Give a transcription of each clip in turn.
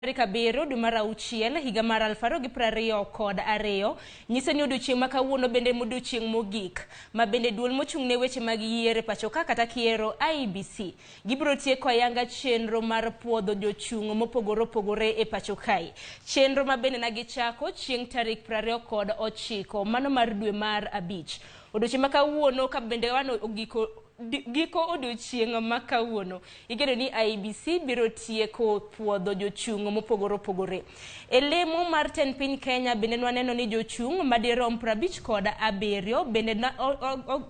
Tarik 7 dwe mar auchiel higa mar 2022 nyiso ni odiochieng' ma kawuono bende en odiochieng' mogik ma bende duol mochung' ne weche mag yiero e pacho ka kata kiero IEBC gibiro tieko ayanga chenro mar puodho jochung' mopogore opogore e pacho kae. Chenro ma bende na gichako chieng' tarik 29 mano mar dwe mar abich. Odiochieng' ma kawuono ka bende wano ogiko Giko odiochieng' ma kawuono, igeno ni IEBC biro tieko puodho jochung' mopogore opogore. E lemo mar tend piny Kenya bende nwaneno ni jochung' madirom 57 bende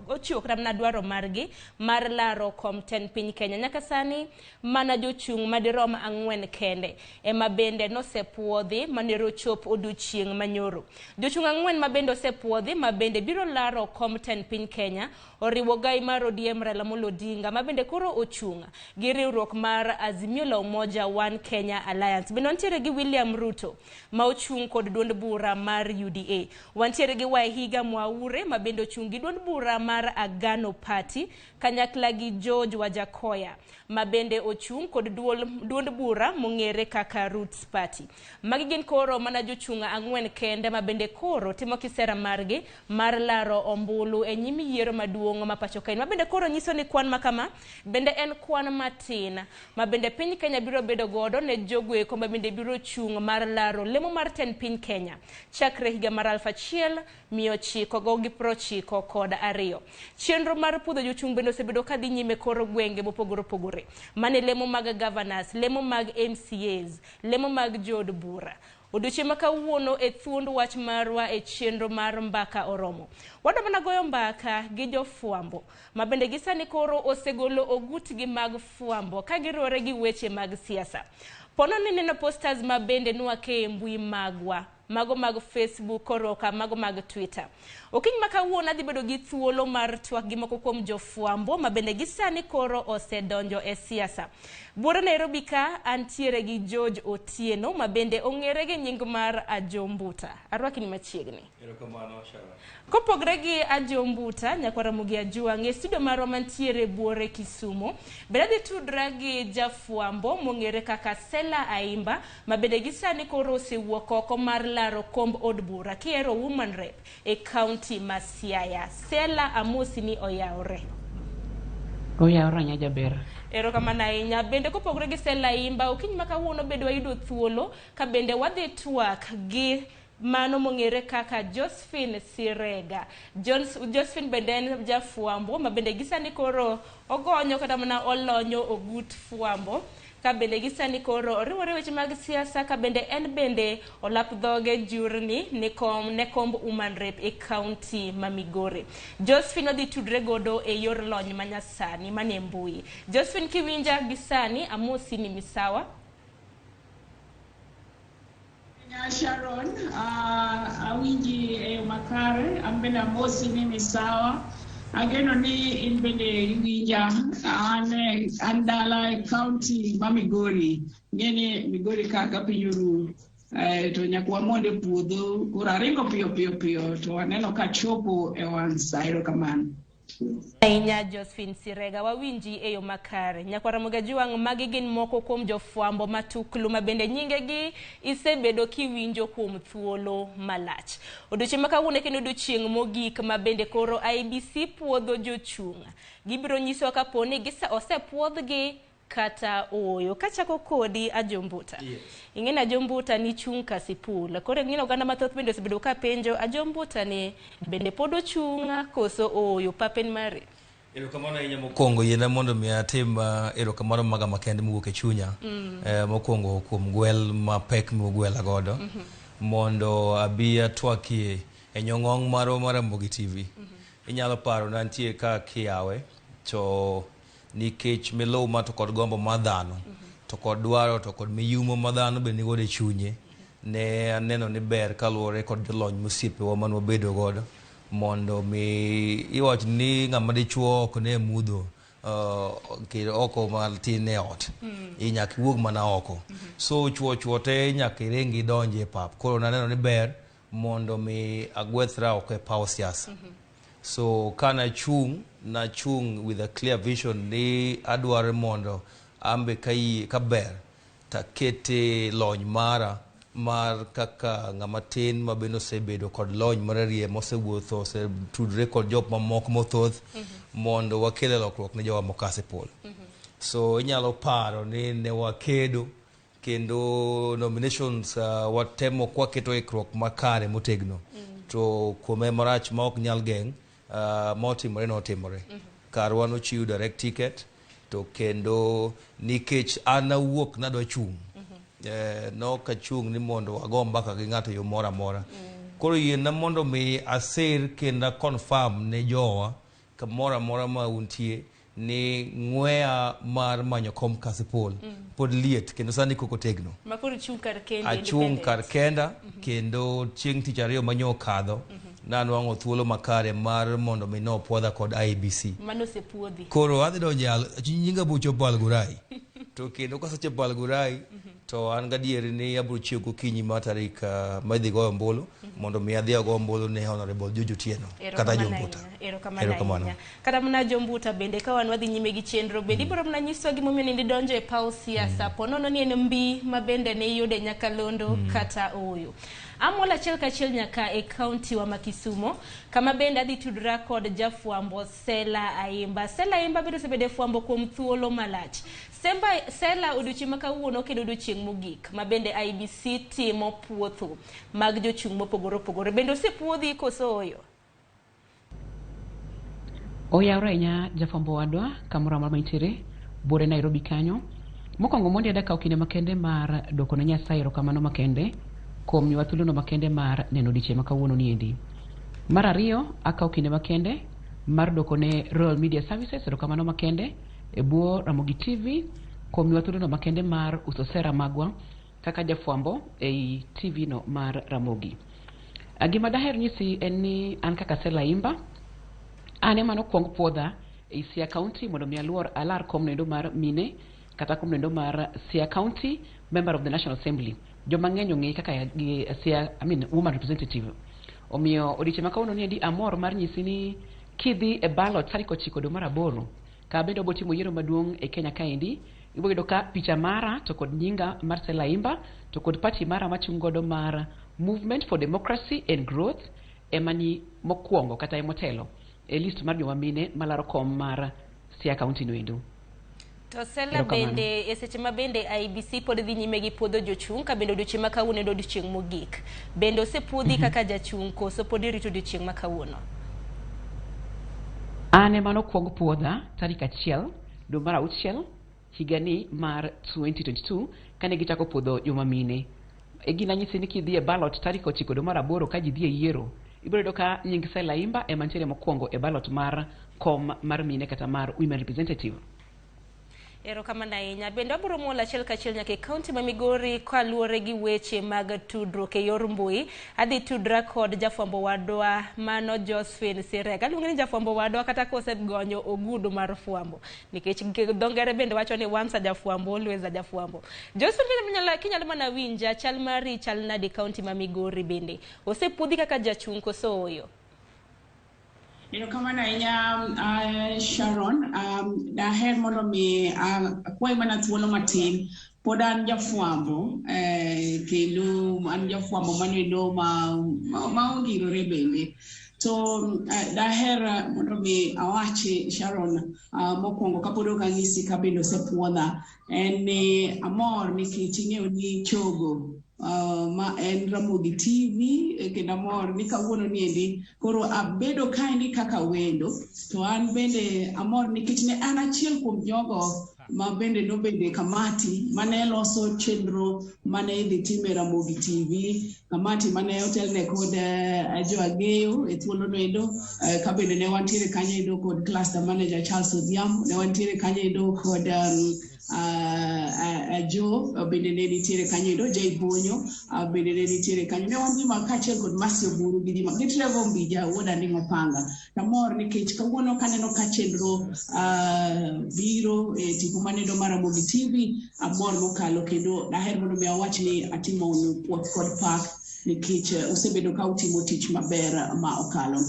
ochiwo kata mana dwaro margi mar laro kom tend piny Kenya. Nyaka sani mana jochung' madirom ang'wen kende ema bende nosepuodhi manero chop odiochieng' manyoro. Jochung' ang'wen ma bende osepuodhi ma bende biro laro kom tend piny Kenya oriwo gai mar ODM Raila Amolo Odinga ma bende koro ochung' gi riwruok mar Azimio la Umoja One Kenya Alliance. Bende wantiere gi William Ruto ma ochung' kod duond bura mar UDA. Wantiere gi Waihiga Mwaure ma bende ochung' gi duond bura mar Agano Party kanyakla gi George Wajackoyah ma bende ochung' kod duond bura mong'ere kaka Roots Party. Magi gin koro mana jochung' ang'wen kende ma bende koro timo kisera margi mar laro ombulu e nyim yiero maduong' ma pacho kae. Ma bende koro nyiso ni kwan ma kama bende en kwan matin ma bende piny Kenya biro bedo godo ne jogo eko ma bende biro chung' mar laro lemo mar tend piny Kenya chakre higa mar 1992. Chenro mar puodho jochung' bende osebedo ka dhi nyime koro gwenge mopogore opogore. Mane lemo mag governors, lemo mag MCAs, lemo mag jood bura. Odiochieng' ma kawuono e thuond wach marwa e chenro mar Mbaka Oromo. Wadwa mana goyo mbaka gi jofwambo ma bende gi sani koro osegolo ogutgi mag fwambo ka giriwore gi weche mag siasa. Pono ni neno posters ma bende nwake e mbui magwa, mago mag Facebook koroka mago mag Twitter. Okinyi ma kawuono adhi bedo gi thuolo mar twak gi moko kuom jofwambo ma bende gi sani koro osedonjo e siasa. Buore Nairobi ka antiere gi George Otieno ma bende ong'ere gi nying mar Ajo Mbuta. Arwaki ni machiegni. Erokamano, Sharon. Kopogre gi Ajo Mbuta, nyakwar Ramogi Ajwang' e studio marwa mantiere Buore Kisumo, bende adhi tudra gi jafwambo mong'ere kaka Sela Aimba ma bende gi sani koro osewuok oko mar laro komb od bura kihero woman rep e kaunti ma Siaya. Sela, amosi ni oyawre. Oyawre nya jaber. Erokamano ahinya. Bende kopogore gi Sela Aimba, okinyi ma kawuono bende wayudo thuolo ka bende wadhi twak gi mano mong'ere kaka Josephine Sirega. Josephine bende en jafwambo ma bende gi sani koro ogonyo kata mana olonyo ogut fwambo ka bende gi sani koro oriwore weche mag siasa ka bende en bende olap dhoge jurni ne komb woman rep e kaunti ma Migori. Josephine odhi tudre godo e yor lony manyasani manie mbui. Josephine kiwinja gi sani amosi ni misawa. Sharon, awinji e yo makare, an bende amosi ni misawa. Ageno ni in bende iwinja, an dala e kaunti ma Migori. Ng'eni Migori kaka piny oru, to nyaka wamond e puodho, koro aringo piyo piyo piyo to aneno ka chopo e wang' sa. Erokamano. Ahinya Josephine Sirega, wawinji e yo makare. Nyakwar Ramogi Ajwang', magi gin moko kuom jofwambo matuklu ma bende nyingegi isebedo kiwinjo kuom thuolo malach. Odiochieng' ma kawuono kendo odiochieng' mogik ma bende koro IEBC puodho jochung'. Gibiro nyisowa kapo ni osepuodhgi kata ooyo. Kachako kodi Ajo Mbuta. Yes. Ing'e ni Ajo Mbuta ni chung' Kasipul. Koro ing'e ni oganda mathoth bende osebedo ka penjo Ajo Mbuta ni bende pod ochung' koso ooyo, papen mari. Erokamano ahinya mokwongo yiena mondo mi atim erokamano maga makende mowuok e chunya. Mokwongo kuom gwel mapek mugwela godo. Mondo abi atwakie e nyong'ong' marwa mar Ramogi TV. Inyalo paro na nitie ka kiyawe to nikech miluma to kod gombo mar dhano to kod dwaro to kod miyumo ma dhano be nigodo e chunye ne aneno ni ber kaluwore kod jolony mosiepewa mane wabedo godo mondo mi iwach ni ng'ama dichuo ok ne mudho oko matin e ot nyaka iwuog mana oko so chuo chuo te nyaka iring idonj e pap koro naneno ni ber mondo mi agwethra oko e paw siasa so kana chung nachung with a clear vision ni adwaro mondo ambe ka ber Takete lony mara mar kaka ng'ama tin ma bende osebedo kod lony marariya, mosewuotho, osetudre kod jok mamoko mothoth mondo wakel e lokruok ne jowa mokasipul. So inyalo paro ni ne wakedo kendo nominations, watemo kwaketo ikruok makare motegno, to kuome marach ma ok nyal geng', motimore notimore. Karwa nochiw direct ticket, to kendo nikech an awuok nadwa chung', nok achung' ni mondo wago mbaka gi ng'ato e yo moro amora. Koro yiena mondo mi asir kendo a confirm ne jowa kamoro amora ma untie ni ng'weya mar manyo kom Kasipul pod liet kendo sani koko tegno. Ma koro ichung' kar kendi? Achung' independent. Kar kenda, kendo chieng' tich ariyo manyo okadho nanwang'o thuolo makare mar mondo mi nopuodha kod IEBC. Mano osepuodhi. Koro adhi donjo e nyinga bochopo Algurai, to kendo kasechopo Algurai to an gadieri ni abiro chiew gokinyi mar tarik ma idhi goyo ombulu mondo mi adhi ago ombulu ne Honorable George Otieno kata Erokamano Jombuta. ahinya, erokamano Erokamano. ahinya. Kata mana Jombuta bende, ka wan wadhi nyime gi chenro bende, ibiro mana nyiswa gimomiyo nende idonjo e paw siasa, po nono ni en mbi ma bende ne iyudo e nyakalondo kata ooyo. Amol achiel kachiel nyaka e kaunti wa ma Kisumo, kama bende adhi tudra kod jafwambo Sela Aimba. Sela Aimba bende osebedo e fwambo kuom thuolo malach. Semba, Sela, odiochieng' ma kawuono kendo odiochieng' mogik ma bende IEBC timo puotho mag jochung' mopogore opogore. Bende osepuodhi koso ooyo? Oyawre ahinya, jafwambo wadwa, kamoro amora mantiere buore Nairobi kanyo. Mokwongo mondi ada kawo kinde makende mar dwoko ne Nyasaye erokamano makende kuom miyowa thuolono makende mar neno odiochieng' ma kawuono ni endi. Mar ariyo, akawo kinde makende mar dwoko ne Royal Media Services erokamano makende e bwo Ramogi TV kuom miyowa thuolono makende mar uso sera magwa kaka jafwambo ei TV no mar Ramogi. Gima daher nyisi en ni an kaka Sela Imba, an ema nokwong puodha ei Siaya County mondo mi aluor alar kom noendo mar mine kata kom noendo mar Siaya County Member of the National Assembly. Joma ng'eny ong'eye kaka gi Siaya, I mean, woman representative. Omiyo odiochieng' ma kawuono ni endi amor mar nyisi ni kidhi e ballot tarik 9 dwe mar aboro, ka bende wabiro timo yiero maduong' e Kenya kaendi, ibiro yudo ka picha mara to kod nyinga mar Sela Imba to kod party mara machung' godo mar Movement for Democracy and Growth ema ni mokwongo kata emotelo e list mar joma mine malaro kom mar Siaya County noendo. To Sela, Erokamano. bende e seche ma bende IEBC pod dhi nyime gi puodho jochung', ka bende odiochieng' ma kawuono en odiochieng' mogik. Bende osepuodhi kaka jachung' koso pod irito odiochieng' ma kawuono? An ema nokwong puodha tarik 1 dwe mar auchiel higani mar 2022 kane gichako puodho joma mine. E gina nyisi ni kidhi e ballot tarik 9 dwe mar aboro ka ji dhi e yiero, ibiro yudo ka nying Sela Imba ema nitiere mokwongo e ballot mar kom mar mine kata mar women representative. Erokamano ahinya. Bende wabiro muolo achiel kachiel nyaka e kaunti ma Migori kaluwore gi weche mag tudruok e yor mbui. Adhi tudra kod jafwambo wadwa mano Josephine Sirek. Aluonge ni jafwambo wadwa kata kosegonyo ogudu mar fwambo. Nikech dho ngere bende wacho ni once a jafwambo, always a jafwambo. Josephine, kinyalo mana winja, chal mari chal nade e kaunti ma Migori bende? Osepuodhi kaka jachung' koso ooyo? Erokamano ahinya, Sharon. Daher mondo mi akwayi mana thuolo matin. Pod an jafwambo, kendo an jafwambo manoendo ma ongirore bende. To daher mondo mi awachi, Sharon, mokwongo kapod ok anyisi ka bende osepuodha, en ni amor nikech ing'eyo ni chogo ma en Ramogi TV, kendo amor ni kawuono ni endi koro abedo kaendi kaka wendo, to an bende amor nikech ne an achiel kuom jogo ma bende nobedo e kamati mane loso chenro mane idhi tim e Ramogi TV, kamati mane otelne kod Joageyo e thuolo noendo, ka bende ne wantiere kanyo endo kod cluster manager Charles Odhiambo, ne wantiere kanyo endo kod Joe bende ne nitiere kanyo endo, Jay Bonyo bende ne nitiere kanyo. Ne wan ji ma kaachiel kod Mercy Oburu gi ji ma gi Trevor Mbija wuod Anding'o Panga. Tamor nikech kawuono kaneno ka chenro biro e tipo manendo mar Ramogi TV, amor mokalo, kendo daher mondo mi awach ni atimo nu puoth kod pak nikech usebedo ka utimo tich maber ma okalo.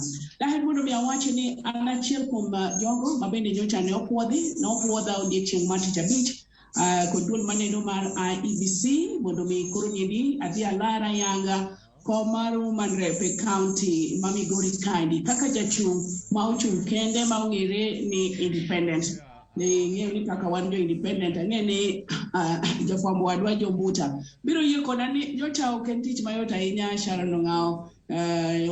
Daher mondo mi awach ni an achiel kuom jogo ma bende nyocha ne opuodhi, ne opuodha odiechieng' mar tich abich. Kod duol maneno mar IEBC mondo mi koro niendi adhi alara yanga kom mar Woman Rep e county ma Migori kaendi kaka jachung' ma ochung' kende ma ong'ere ni independent. Ing'eyo ni kaka wan jo independent, ang'e ni jafwambo wadwa Jombuta biro yie koda ni nyocha ok en tich mayot ahinya. Sharon Ong'awo,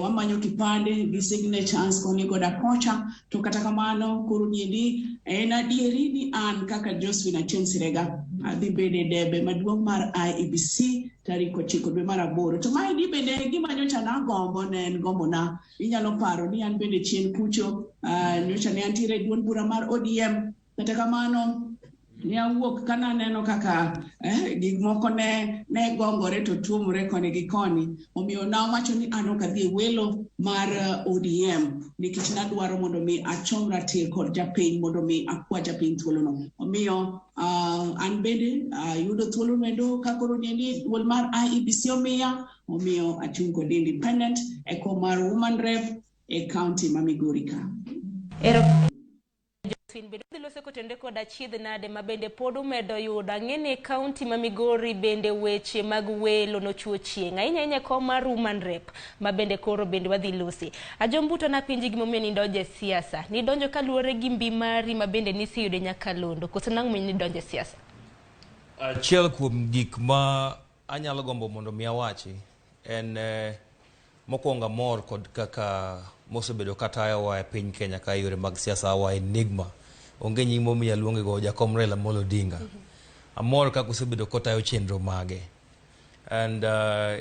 wamanyo kipande gi signatures koni koda kocha, to kata kamano koro niendi en adieri ni an kaka Josephine Achieng' Sirega adhi bedo e debe maduong' mar IEBC tarik 9 dwe mar 8. To maendi bende gima nyocha nagombo, ne en gombona. Inyalo paro ni an bende chien kucho nyocha ne antiere e duond bura mar ODM. Kata kamano ne awuok ka naneno kaka gik moko ne gongore to tuomore koni gi koni, omiyo nawacho ni an ok adhi e welo mar ODM nikech nadwaro mondo mi achom ratir kod japiny, mondo mi akwa japiny thuolono. Omiyo an bende ayudo thuolo noendo ka koro niendi duol mar IEBC omiya, omiyo achung' kod independent e kom mar Woman Rep e county ma Migori ka. Josephine, bende udhi loso kotenore kod achiedh nade ma bende pod umedo yudo? Ang'e ni e county ma Migori bende weche mag welo nochuo chieng' ahinya ahinya kom mar Woman Rep ma bende koro bende wadhi losi. Ajombuto, napenji gimomiyo nidonjo e siasa. Nidonjo kaluwore gi mbi mari ma bende niseyudo e nyakalondo, koso nang'o momiyo nidonjo e siasa? Achiel kuom gik ma anyalo gombo mondo mi awachi en mokwongo amor kod kaka mosebedo katayowa e piny Kenya ka yore mag siasa wa enigma. Onge nying momiyo aluonge go, Jakom Raila Amolo Odinga. Amor kaka osebedo kotayo chenro mage. And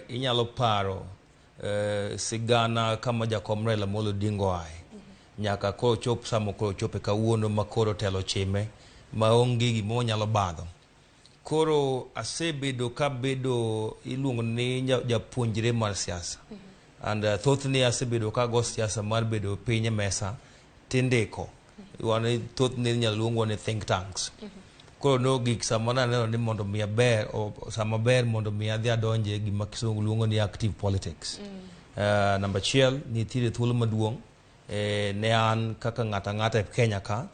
inyalo paro sigana kama Jakom Raila Amolo Odinga oaye. Nyaka koro chop sama koro chope kawuono ma koro telo chime maonge gima onyalo badho. Koro asebedo kabedo iluongo ni japuonjre mar siasa. And thothne asebedo kago siasa mar bedo piny e mesa tindiko. Wan thothne inyalo luongwa ni think tanks. Koro nogik sama naneno ni mondo mi aber, sama ber mondo mi adhi adonje gima kisungu luongo ni active politics. Namba achiel, nitiere thuolo maduong' ne an kaka ng'ato ang'ata e Kenya ka,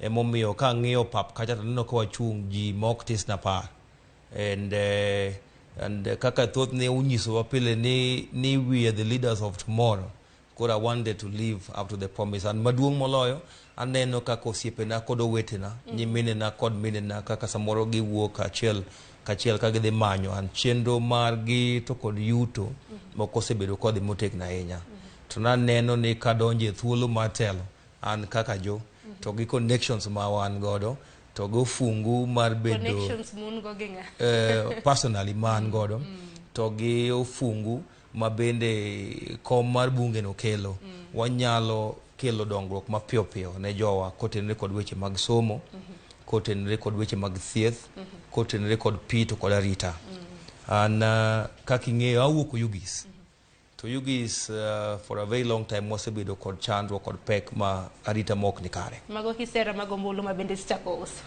emomiyo ka ang'iyo pap kacha to aneno ka wachung' ji ma ok tis na 10. And kaka thothne unyisowa pile ni we are the leaders of tomorrow. Koro I wanted to live up to the promise. And maduong' moloyo, aneno kaka osiepena kod owetena, nyiminena kod minena, kaka samoro giwuok achiel kachiel ka gidhi manyo an chenro margi to kod yuto moko osebedo kodhi motegno ahinya. To naneno ni kadonjo e thuolo mar telo, an kaka jo, to gi connections ma wan godo, to gi ofungu mar bedo Connections mun go gi ng'a? Personally ma an godo, to gi ofungu ma bende kom mar bunge no kelo, wanyalo kelo dongruok mapiyo piyo ne jowa kotenore kod weche mag somo, kotenore kod weche mag thieth, kotenore kod pi to kod arita. An kaka ing'eyo awuok Oyugis. To Oyugis for a very long time wasebedo kod chandruok kod pek ma arita mok ni kare. Mago kisera mag ombulu ma bende sichako uso.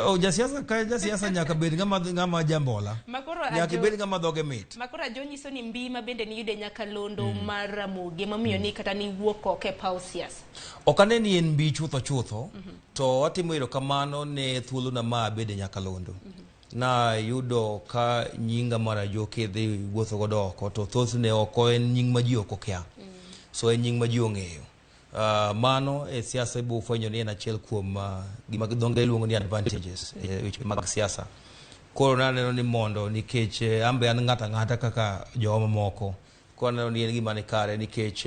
Oh, jasiasa ka jasiasa nyaka bed ng'ama jambola. Makoro Nyaka ibed ng'ama dhoge mit. Makoro Ajo nyiso ni mbi ma bende niyudo e nyakalondo mar Ramogi emomiyo ni kata niwuok oko e paw siasa. Ok ane ni en mbi chutho chutho, to atimo erokamano ne thuolona ma abedo e nyakalondo. Na yudo ka nyinga mar Ajo kidhi wuotho godo oko to thothne oko en nying ma ji ok okia. So en nying ma ji ong'eyo. Mano e siasa ibo fwenyo ni en achiel kuom gima dho ngere luongo ni advantages e weche mag siasa. Koro naneno ni mondo nikech an be an ng'ato ang'ata kaka jowa mamoko. Koro aneno ni en gima ni kare nikech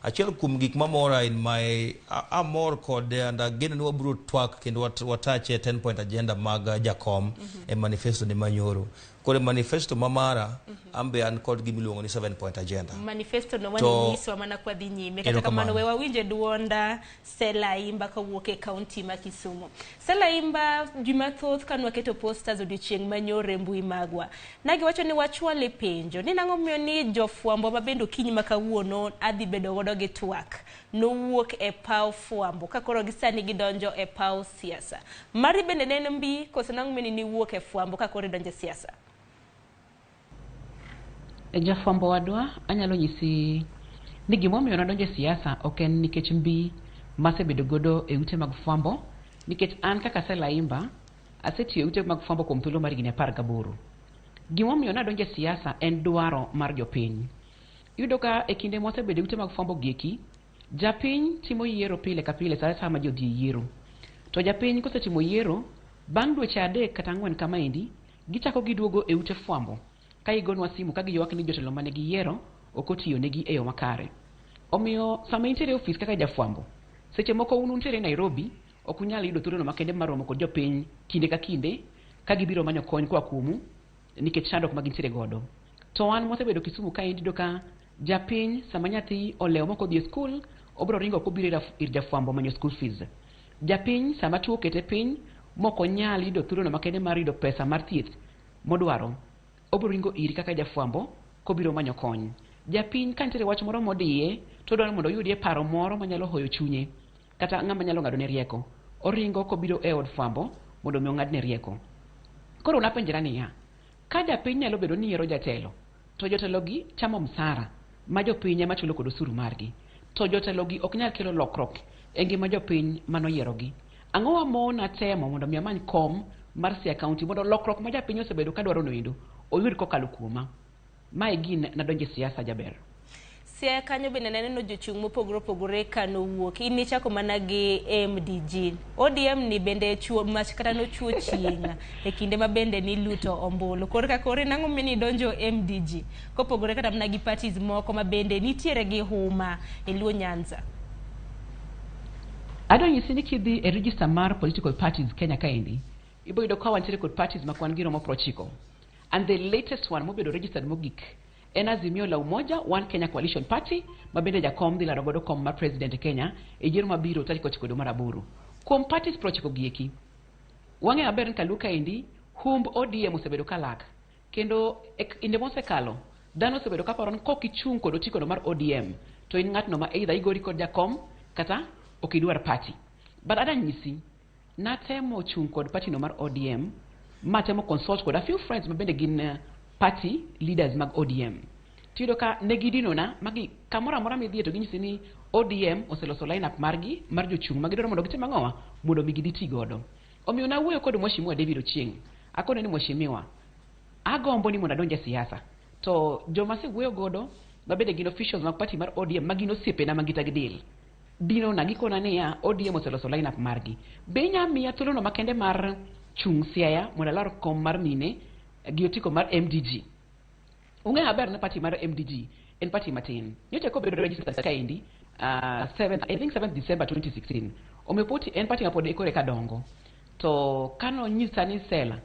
achiel kuom gik mamora in my amor kod and ageno ni wabiro twak kendo watache 10 point agenda mag jakom e manifesto ne manyoro. Koro e manifesto ma mara an be an kod gima iluongo ni 7 point agenda. Manifesto no wanyiswa mana kwa dhi nyime. Kata kamano we wawinje duonda Sela Imba kowuok e county ma Kisumu. Sela Imba, ji mathoth ka nwaketo posters odiochieng' manyoro e mbui magwa. Nagiwacho ni wachwale penjo ni nang'o momiyo ni jofwambo ma bende okinyi ma kawuono adhi bedo godo gi twak nowuok e paw fwambo ka koro gisani gidonjo e paw siasa. Mari bende ne en mbi koso nang'o momiyo ni niwuok e fwambo ka koro idonjo e siasa? Jafwambo wadwa, anyalo nyisi ni gimomiyo nadonjo e siasa ok en nikech mbi masebedo godo e ute mag fwambo, nikech an kaka Sela Imba Asetiyo e ute mag fwambo kuom thuolo mar higni 18. Gimomiyo nadonjo e siasa en dwaro mar jopiny. Iyudo ka e kinde mwasebedo e ute mag fwambo gieki, japiny timo yiero pile ka pile sa asaya ma ji odhi e yiero. To japiny kosetimo yiero, bang' dweche 3 kata 4 kamaendi, gichako giduogo e ute fwambo ka gigonwa simu ka giywak ni jotelo mane giyiero ok otiyo negi e yo makare. Omiyo sama intiere e ofis kaka jafwambo, seche moko un untiere Nairobi, ok unyal yudo thuolono makende mar romo kod jopiny kinde ka kinde ka gibiro manyo kony koa kuomu nikech chandruok ma gintiere godo. To an mwasebedo Kisumu kaendi iyudo ka japiny sama nyathi olewo mok odhi e skul, obiro ringo kobiro ir jafwambo manyo school fees. Japiny sama tuo okete piny mok onyal yudo thuolono makende mar yudo pesa mar thieth modwaro, obiro ringo iri kaka jafwambo kobiro manyo kony. Japiny ka nitiere wach moro modiye to odwaro mondo oyudie paro moro manyalo hoyo chunye kata ng'ama nyalo ng'adone rieko, oringo kobiro e od fwambo mondo mi ong'adne rieko. Koro napenjra niya, ka japiny nyalo bedo ni yiero jatelo, to jotelo gi chamo msara ma jopiny ema chulo kod osuru margi, to jotelo gi ok nyal kelo lokruok e ngima jopiny manoyierogi. Ang'o mamona temo mondo mi amany kom mar Siaya County mondo lokruok ma japiny osebedo kadwaro noendo oyud kokalo kuoma. Mae gin nadonje siasa jaber. Siaya kanyo bende naneno jochung' mopogore opogore ka nowuok. In nichako mana gi MDG. ODM ni bende chuo mach kata nochuo chieng' e kinde ma bende niluto ombulu. Korka kore nang'o mini donjo MDG? Kopogore kata mana gi parties moko ma bende nitiere gi huma e Luo Nyanza. Adwa nyisi ni kidhi e register mar political parties Kenya kaendi, ibo yudo ka wantiere kod parties ma kwan gi romo 90. And the latest one mobedo registered mogik en Azimio la Umoja One Kenya Coalition Party ma bende jakom dhi laro godo kom mar president e Kenya e yiero mabiro tarik 9 dwe mar 8. Kuom parties 90 gieki, wang'eyo maber ni kaluo kaendi humb ODM osebedo kalak kendo e kinde mosekalo dhano osebedo kaparo ni kok ichung' kod otikono mar ODM to in ng'atno ma either igori kod jakom kata ok idwar party. But adwa nyisi, natemo chung' kod party no mar ODM matemo consult kod a few friends ma bende gin party leaders mag ODM. Tiyudo ka ne gidinona magi kamoro amora midhiye to ginyisi ni ODM oseloso lineup margi mar jochung' ma gidwaro mondo gitim ang'owa mondo mi gidhi ti godo. Omiyo nawuoyo kod Mheshimiwa David Ochieng'. Akone ni Mheshimiwa, agombo ni mondo adonj e siasa. To joma asewuoyo godo ma bende gin officials mag party mar ODM ma gin osiepena ma ngita gi del. Dinona gikona niya ODM oseloso lineup margi. Be inya miya thuolono makende mar chung' Siaya mondo alar kom mar mine gi otiko mar MDG. Ung'eyo maber ni party mar MDG en party matin. Nyocha kobedo registered kaendi 7th, I think 7th December 2016. Omiyo poti en party mapod koro eka dongo. To kano nyisa ni Sela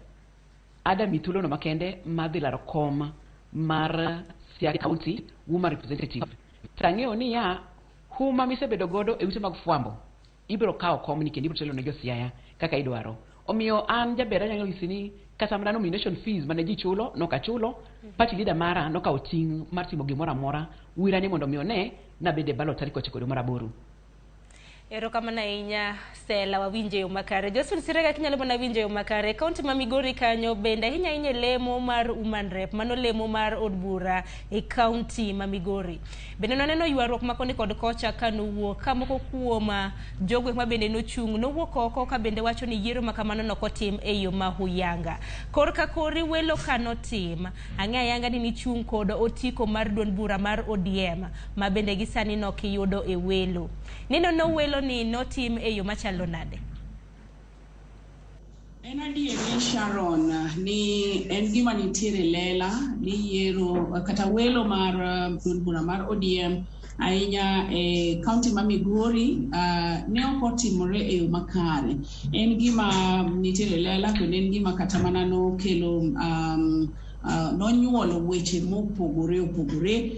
ada mi thuolono makende mar dhi laro kom mar Siaya County Woman Representative. Tang'eyo niya huma misebedo godo e ute mag fwambo ibiro kawo komni kendo ibiro telo ne jo Siaya kaka idwaro. Omiyo an jaber anyalo nyisi ni kata mana nomination fees mane ji chulo nok achulo, party leader mara nokawo ting' mar timo gimoro amora wira ni mondo mi one nabede ballot tarik 9 dwe mar 8. Erokamano ahinya Sela, wawinjo e yo makare. Josephine Sirega, kinyalo mana winjo e yo makare. Kaunti ma Migori kanyo bende ahinya ahinya lemo mar Woman Rep, mano lemo mar od bura e kaunti ma Migori. Bende nwaneno ywaruok ma koni kod kocha ka nowuok, ka moko kuom jogo ma bende nochung' nowuok oko ka bende wacho ni yiero ma kamano nokotim e yo ma huyanga. Korka kori welo ka notim, ang'e ayanga ni nichung' kod otiko mar duond bura mar ODM ma bende gi sani nokiyudo e welo. Nino no welo ni notim e yo machalo nade? En adieri Sharon ni en gima nitiere lela ni yiero kata welo mar duond bura mar ODM ahinya e kaunti ma Migori ne ok otimore e yo makare. En gima nitiere lela kendo en gima kata mana nokelo nonyuolo weche mopogore opogore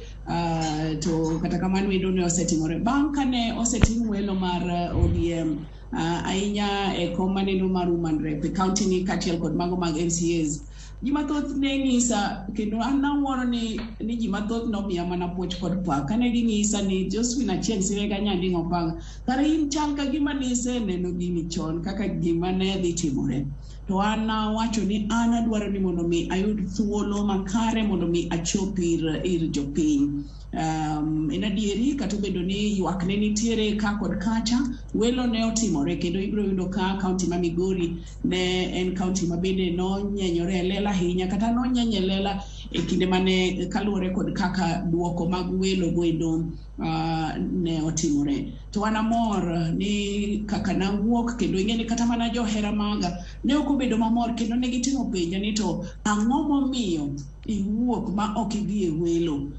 to kata kamano endo ne osetimore bang' kane osetim welo mar ODM ahinya e kom maneno mar Woman Rep e kaunti ni kaachiel kod mago mag MCAs. Ji mathoth ne ng'isa kendo an nawuoro ni ji mathoth nomiya mana puoch kod pak. Kane ging'isa ni Josephine Achieng' Sirega Nyanding' Opanga, kare in chal ka gima niseneno gini chon kaka gima ne dhi timore. To an nawacho ni an adwaro ni mondo mi ayud thuolo makare mondo mi achop ir jopiny. En adieri kata obedo ni ywak ne nitiere ka kod kacha, welo ne otimore kendo ibiro yudo ka kaunti ma Migori ne en kaunti ma bende nonyenyore e lela ahinya, kata nonyenye e lela e kinde mane kaluwore kod kaka duoko mag welo goendo ne otimore. To an amor ni kaka nawuok, kendo ing'e ni kata mana johera maga ne ok obedo mamor, kendo ne gitimo penja ni to ang'o momiyo iwuok ma ok idhi e welo.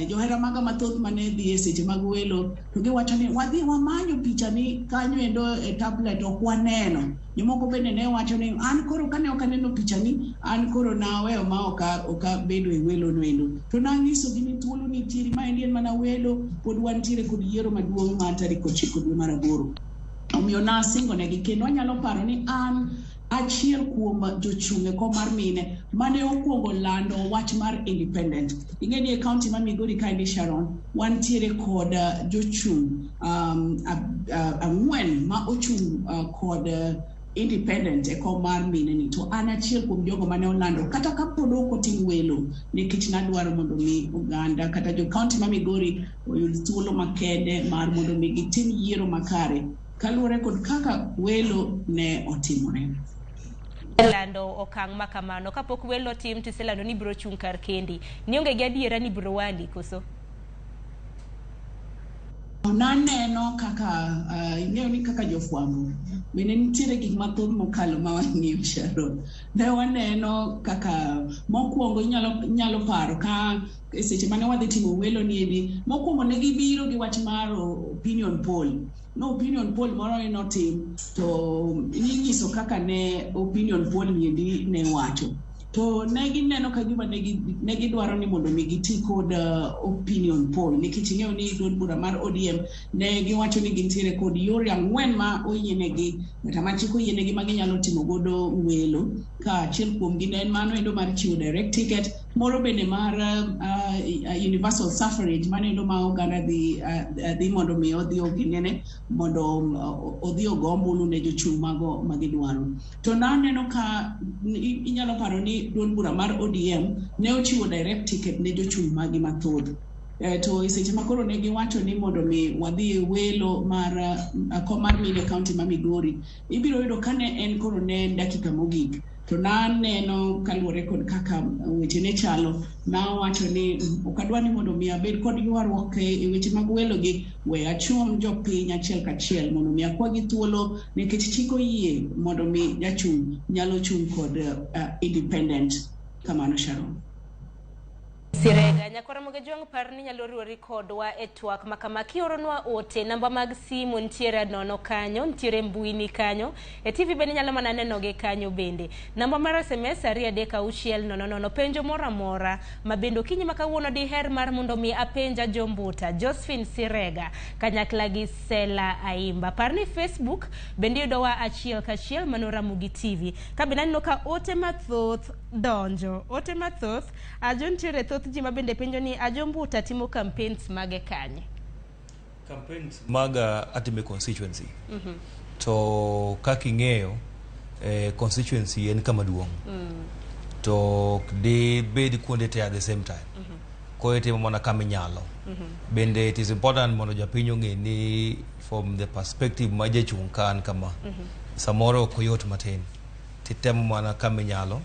Johera maga mathoth mane dhi e seche mag welo to giwacho ni wadhi wamanyo picha ni kanyo endo e tablet ok waneno. Jomoko bende ne wacho ni an koro kane ok aneno picha ni, an koro naweyo ma ok abedo e welo no endo. To nanyisogi ni thuolo nitiere, maendi en mana welo, pod wantiere kod yiero maduong' mar tarik 9 dwe mar 8. Omiyo nasingonegi, kendo anyalo paro ni an achiel kuom jochung' e kom mar mine mane okwongo lando wach mar independent. Ing'e ni e kaunti ma Migori kaendi, Sharon, wantiere kod jochung' 4 ma ochung' kod independent e kom mar mine ni. To an achiel kuom jogo mane olando kata kapod ok otim welo, nikech nadwaro mondo mi oganda kata jo kaunti ma Migori oyud thuolo makende mar mondo mi gitim yiero makare kaluwore kod kaka welo ne otimore. Lando okang' ma kamano kapok welo tim, tiselando ni ibiro chung' kar kendi. Nionge gi adiera ni ibiro wali koso? Naneno kaka ing'eyo ni kaka jofwambo bende nitiere gik mathoth mokalo ma wang'iyo, Sharon. Ne waneno kaka mokwongo inyalo paro ka e seche mane wadhi timo welo ni endi, mokwongo ne gibiro gi wach mar opinion poll. No opinion poll moro ne notim, to ninyiso kaka ne opinion poll ni endi ne wacho. To ne gineno ka gima ne gidwaro ni mondo mi giti kod opinion poll, nikech ing'eyo ni duond bura mar ODM ne giwacho ni gintiere kod yore 4 ma oyienegi, kata ma chik oyienegi ma ginyalo timo godo welo, ka achiel kuomgi ne en mano endo mar chiwo direct ticket, moro bende mar universal suffrage, mano endo ma oganda dhi mondo mi odhi oginene mondo odhi ogo ombulu ne jochung' mago magidwaro. To naneno ka inyalo paro ni duond bura mar ODM ne ochiwo direct ticket ne jochung' magi mathoth. To e seche ma koro ne giwacho ni mondo mi wadhi e welo mar kom mar mine e kaunti ma Migori, ibiro yudo ka ne en koro ne en dakika mogik. To naneno kaluwore kod kaka weche ne chalo, nawacho ni ok adwa ni mondo mi abed kod ywaruok e weche mag welo gi, we achom jopiny achiel kachiel mondo mi akwagi thuolo, nikech chik oyie mondo mi jachung' nyalo chung' kod independent. Kamano, Sharon. Sirega, nyakwara Mogejwang', par ni nyalo riwori kodwa e twak makama kioronwa ote. Namba mag simu nitiere nono kanyo, nitiere mbui ni kanyo, e TV bende nyalo mana nenogi kanyo bende. Namba mar SMS 23600. Penjo moro amora ma bende okinyi ma kawuono diher mar mondo mi apenja Jombuta Josephine Sirega kanyakla gi Sela Aimba. Par ni Facebook bende yudowa achiel kachiel, mano Ramogi TV. Ka bende aneno ka ote mathoth donjo, ote mathoth ajo nitiere thoth ji ma bende penjo ni ajo Mbuta timo campaigns mage kanye? Campaigns maga atime constituency. To kaka ing'eyo, constituency en kama duong'. To ok dibed kuonde te at the same time. Koro itimo mana kama inyalo. Bende it is important mondo japiny ong'e ni from the perspective ma jachung' ka an kama, samoro ok oyot matin. Titemo mana kama inyalo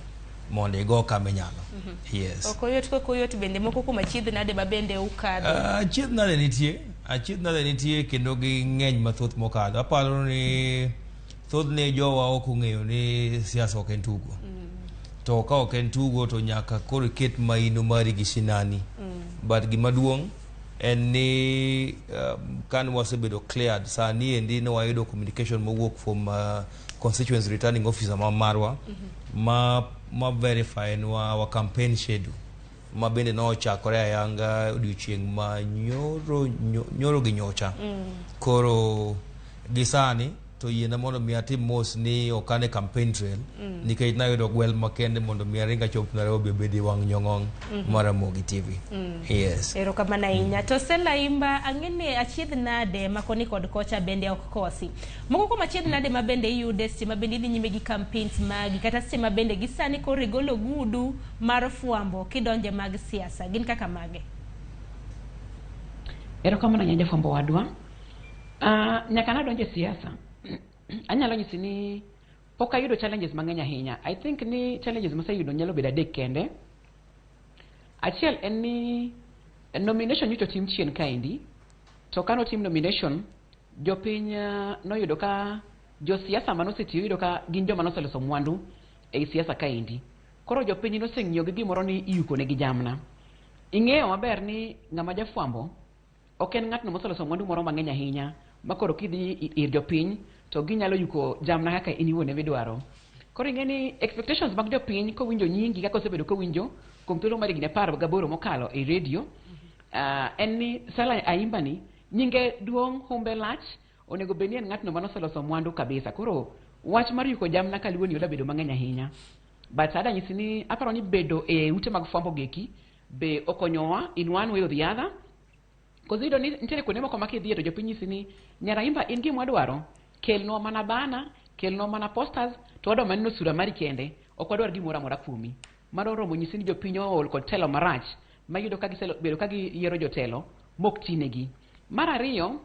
mondo igo kama inyalo. Yes. Ok oyot, kok oyot bende moko kuom achiedh nade ma bende ukadho? Achiedh nade nitie, achiedh nade nitie kendo gi ng'eny mathoth mokadho. Aparo ni thothne jowa ok ong'eyo ni siasa ok en tugo. To ka ok en tugo to nyaka koro iket maino mari gi sinani. But gima duong' en ni kan wasebedo cleared, sani endi ne wayudo communication mowuok from constituency returning officer ma marwa ma verify nwa our campaign schedule ma bende nochakore ayanga odiochieng' ma nyoro, nyoro gi nyocha. Koro gi sani To yiena mondo mi atim mos ni ok an e campaign trail nikech nayudo gwel makende mondo mi aring achop Nairobi obed e wang' nyong'ong mar Ramogi TV. Yes. Erokamano ahinya. To Stella Imba, ang'e ni achiedh nade ma koni kod kocha bende ok kosi. Moko kuom achiedh nade ma bende iyude seche ma bende idhi nyime gi campaigns magi kata seche ma bende gi sani koro igolo ogudu mar fwambo kidonje mag siasa gin kaka mage? Erokamano ahinya jafwambo wadwa. Nyaka nadonjo e siasa, anyalo nyisi ni pok ayudo challenges mang'eny ahinya. I think ni challenges maseyudo nyalo bedo adek kende. Achiel en ni nomination nyocha otim chien kaendi, to kanotim nomination, jopiny noyudo ka josiasa manosetiyo iyudo ka gin joma noseloso mwandu ei siasa kaendi. Koro jopiny noseng'iyo gi gimoro ni iyuko negi jamna. Ing'eyo maber ni ng'ama jafwambo ok en ng'atno moseloso mwandu moro mang'eny ahinya ma koro kidhi ir jopiny to ginyalo yuko jamna kaka in iwuon emidwaro. Koro ing'e ni expectations mag jopiny kowinjo nyingi kaka osebedo kowinjo kuom thuolo mar higni 18 mokalo e radio, en ni Stella Ayimba ni nyinge duong', humbe lach, onego bed ni en ng'atno manoseloso mwandu kabisa. Koro wach mar yuko jamna kaluo ni oda bedo mang'eny ahinya. But ada nyisi ni aparo ni bedo e ute mag fwambo geki be okonyowa in one way or the other. Koso iyudo ni nitiere kuonde moko ma kidhiye to jopiny nyisi ni Nyar Ayimba in gima wadwaro, kelnwa mana bana, kelnwa mana posters, to wadwa mana neno sura mari kende, ok wadwar gimoro amora kuomi. Mano oromo nyisi ni jopiny ool kod telo marach ma iyudo ka gisebedo ka giyiero jotelo mok tinegi. Mar ariyo,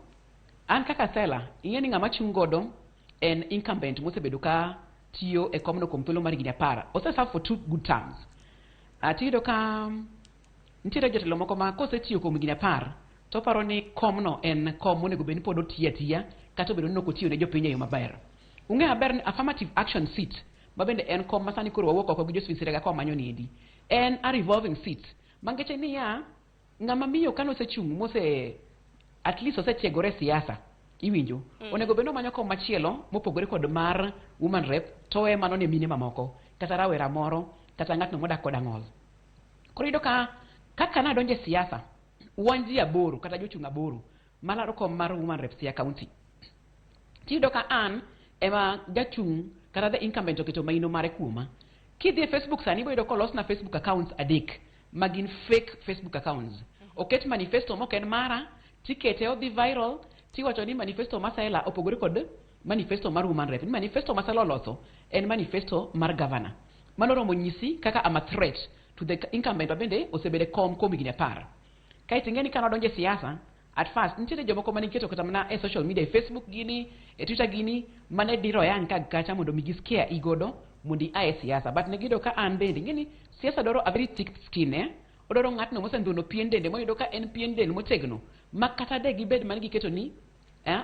an kaka Stella, ing'e ni ng'ama chung' godo en incumbent mosebedo ka tiyo e komno kuom thuolo mar higni 10. Ose serve for 2 good terms. Tiyudo ka nitiere jotelo moko ma kosetiyo kuom higni 10 to oparo ni komno en kom monego bed ni pod otiyo atiya kata obedo ni ok otiyo ne jopiny e yo maber. Ung'eyo maber ni affirmative action seat ma bende en kom ma sani koro wawuok oko gi Josephine Serega ka wamanyo niendi. En a revolving seat. Mangeche niya, ng'ama miyo kane osechung' mose at least osetiegore e siasa, iwinjo, onego bed ni omanyo kom machielo mopogore kod mar woman rep to owe mano ne mine mamoko kata rawera moro kata ng'atno modak koda ng'ol. Koro iyudo ka kaka nadonjo e siasa, wan ji 8 kata jochung' 8 malaro kom mar woman rep Siaya County. Tiyudo ka an ema jachung' kata the incumbent oketo maino mare kuoma. Kidhi e Facebook sani ibo yudo kolosna Facebook accounts 3 ma gin fake Facebook accounts. Oket manifesto mok en mara, tikete odhi viral, tiwacho ni manifesto ma Stella opogore kod manifesto mar woman rep. Ni manifesto ma Stella oloso en manifesto mar governor. Mano oromo nyisi kaka I'm a threat to the incumbent ma bende osebedo e kom kuom higni 10. Kaeto ing'e ni ka nadonjo e siasa, at first nitiere jomoko mane iketo kata mana e social media, e Facebook gini, e Twitter gini, mane diro ayany ka kacha mondo mi gi scare i godo mondo ia e siasa. But ne giyudo ka an bende, ing'e ni siasa dwaro a very thick skin, eh? Odwaro ng'atno mosendhuno pien dende, moyudo ka en pien del motegno, ma kata de gibed mane giketo ni,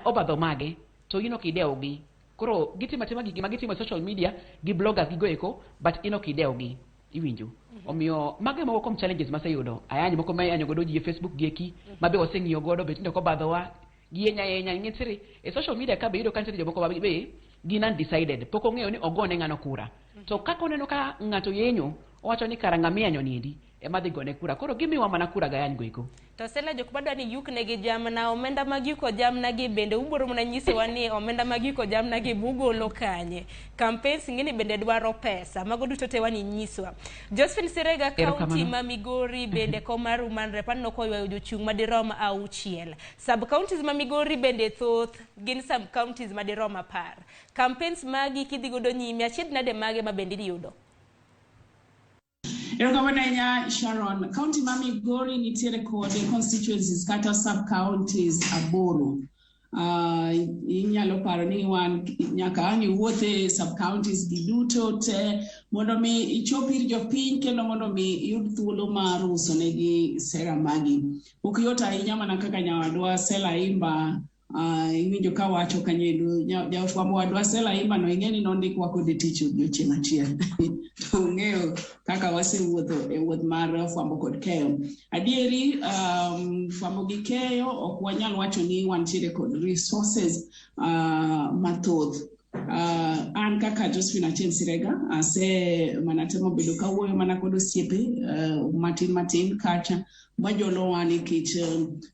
obadho mage, to in ok idewgi. Koro gitimo atima gigi ma gitimo e social media, gi bloggers gigo eko, but in ok idewgi. Iwinjo. Omiyo mago e moko kuom challenges maseyudo. Ayany moko ma iyanyo godo ji e Facebook gieki, ma be waseng'iyo godo, be tinde ok obadhowa, giyenya yenya, ing'e nitiere e social media ka be iyudo ka nitiere jomoko ma be gin undecided, pok ong'eyo ni ogone ng'ano kura. To kaka oneno ka ng'ato yenyo, owacho ni kara ng'ama iyanyo niendi ema dhi gone kura. Koro gimiwa mana kura gayany go eko. To Stella, jok madwa ni yuk negi jamna, omenda mag yuko jamna gi bende ubiro mana nyisowa ni omenda mag yuko jamna gi bugolo kanye. Campaigns ng'eni bende dwaro pesa. Mago duto te wani nyiswa. Josephine Serega, county ma Migori bende kom mar woman rep aneno koywayo jochung' madirom 6. Sub counties ma Migori bende thoth, gin sub counties madirom 10. Campaigns magi kidhi godo nyime, achiedh nade mage ma bende iyudo? Erokamano ahinya Sharon. County ma Migori nitiere kod constituencies kata sub counties 8. Inyalo paro ni wan nyaka ang' iwuothe sub counties gi duto te mondo mi ichop ir jopiny kendo mondo mi iyud thuolo mar uso negi sera magi. Ok yot ahinya mana kaka nyawadwa Stella Ayimba iwinjo ka wacho kanyo endo. Jafwambo wadwa Stella Ayimba no ing'e ni nondikwa kode tich odiochieng' achiel. To ung'eyo kaka wasewuotho e wuoth mar fwambo kod keyo. Adieri, fwambo gi keyo ok wanyal wacho ni wantiere kod resources mathoth. An kaka Josephine Achieng' Sirega, ase mana temo bedo kawuoyo mana kod osiepe matin matin kacha. Majolowa nikech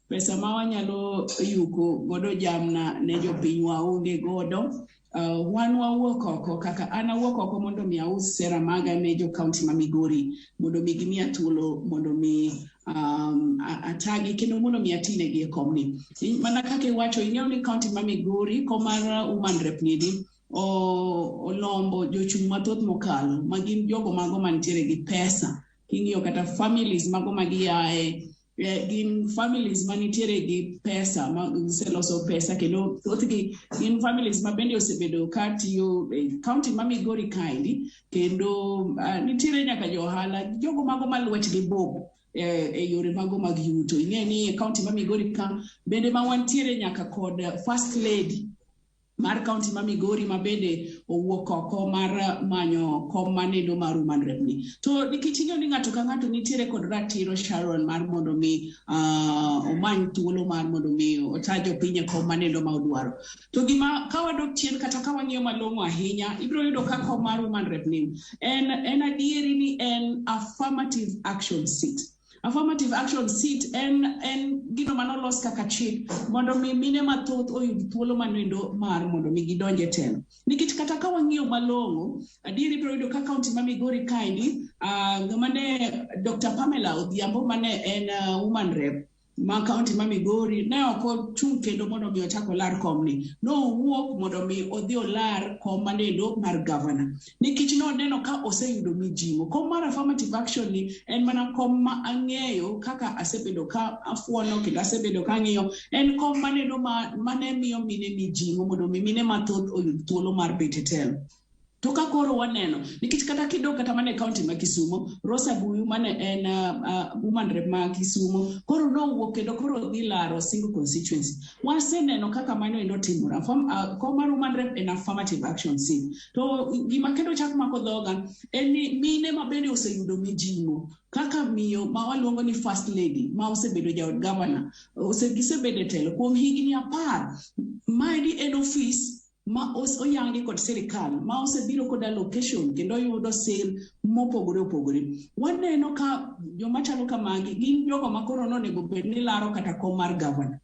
pesa ma wanyalo yuko godo jamna ne jopinywa onge godo. Wan wawuok oko kaka an awuok oko mondo mi aus sera maga ne jo county ma Migori mondo mi gimiya thuolo mondo mi atagi kendo mondo mi atinegi e komni. Mana kaka iwacho, ing'eyo ni county ma Migori kom mar woman rep nidi olombo jochung' mathoth mokalo ma gin jogo mago mantiere gi pesa. King'iyo kata families mago ma giaye, gin families manitiere gi pesa ma giseloso pesa, kendo thothgi gin families ma bende osebedo ka tiyo e county ma Migori kaendi, kendo nitiere nyaka jo ohala, jogo mago ma lwetgi bup e yore mago mag yuto. Ing'e ni e county ma Migori ka bende ma wantiere nyaka kod first lady mar county ma Migori ma bende owuok oko mar manyo kom manendo mar woman rep ni. To nikech ing'eyo ni ng'ato ka ng'ato nitiere kod ratiro, Sharon, mar mondo mi omany thuolo mar mondo mi ota jopiny e kom manendo ma odwaro. To gima ka wadok chien kata ka wang'iyo malong'o ahinya, ibiro yudo ka kom mar woman rep ni en adieri ni en affirmative action seat. Affirmative action seat en gino manolos kaka chik mondo mi mine mathoth oyud thuolo manendo mar mondo mi gidonj e telo. Nikech kata ka wang'iyo malong'o, adieri ibiro yudo ka county ma Migori kaendi, ng'ama ne Dr. Pamela Odhiambo mane en woman rep ma county ma Migori ne ok ochung' kendo mondo mi ochak olar komni. Nowuok mondo mi odhi olar kom manendo mar governor. Nikech noneno ka oseyudo mijing'o. Kom mar affirmative action ni en mana kom ma ang'eyo kaka asebedo ka afuono kendo asebedo ka ang'iyo. En kom manendo mane miyo mine mijing'o mondo mi mine mathoth oyud thuolo mar bet e telo. To ka koro waneno, nikech kata kidok kata mana e county ma Kisumo, Rosa Buyu mane en woman rep ma Kisumo, koro nowuok kendo koro dhi laro single constituency. Waseneno kaka mano endo timore. Kom mar woman rep en affirmative action seat. To gima kendo chak mako dhoga en ni mine ma bende oseyudo mijing'o kaka miyo ma waluongo ni first lady ma osebedo jaod governor, gisebedo e telo kuom higni 10. Maendi en ofis ma oyangi kod sirikal ma osebiro kod allocation kendo yudo sir mopogore opogore. Waneno ka joma chalo kamagi gin jogo ma koro nonego bed ni laro kata kom mar governor.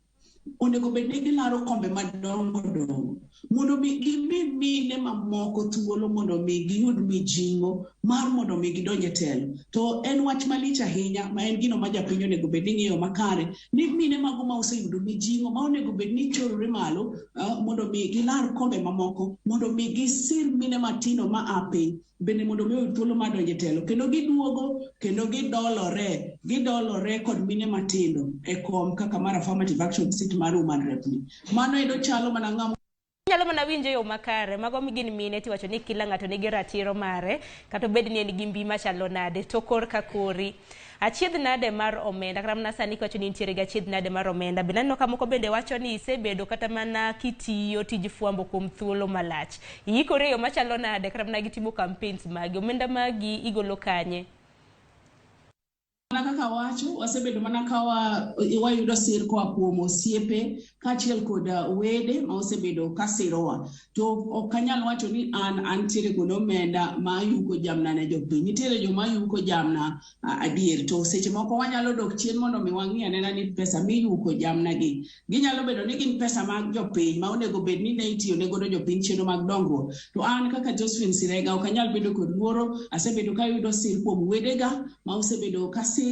Onego bed ni gilaro kombe madongo dongo mondo mi gimi mine mamoko thuolo mondo mi giyud mijing'o mar mondo mi gidonj e telo. To en wach malich ahinya ma en gino ma japiny onego bed ni ng'iyo makare ni mine mago ma oseyudo mijing'o ma onego bed ni chorore malo mondo mi gilar kombe mamoko mondo mi gisir mine matindo ma a piny bende mondo mi oyud thuolo mar donjo e telo, kendo giduogo kendo gidolore kod mine matindo e kom kaka mar affirmative action seat mar woman rep ni. Mano endo chalo mana ng'ama Inyalo mana winjo e yo makare, mago gin mine tiwacho ni kila ng'ato nigi ratiro mare, kata obed ni en gi mbi machalo nade, to kor ka kori. Achiedh nade mar omenda, kata mana sani kiwacho ni nitiere gi achiedh nade mar omenda, bende aneno ka moko bende wacho ni isebedo kata mana kitiyo tij fwambo kuom thuolo malach. Iikori e yo machalo nade kata mana gi timo campaigns magi, omenda magi igolo kanye? Mana kaka wacho, wasebedo mana ka wayudo sir koa kuom osiepe kaachiel kod wede ma osebedo ka sirowa. To ok anyal wacho ni an antiere kod omenda ma ayuko jamna ne jopiny. Nitiere joma yuko jamna adier, to seche moko wanyalo dok chien mondo mi wang'i anena ni pesa miyuko jamna gi ginyalo bedo ni gin pesa mag jopiny ma onego bed ni ne itiyo ne godo jopiny chenro mag dongruok. To an kaka Josephine Sirega ok anyal bedo kod luoro, asebedo ka ayudo sir kuom wedega ma osebedo ka sira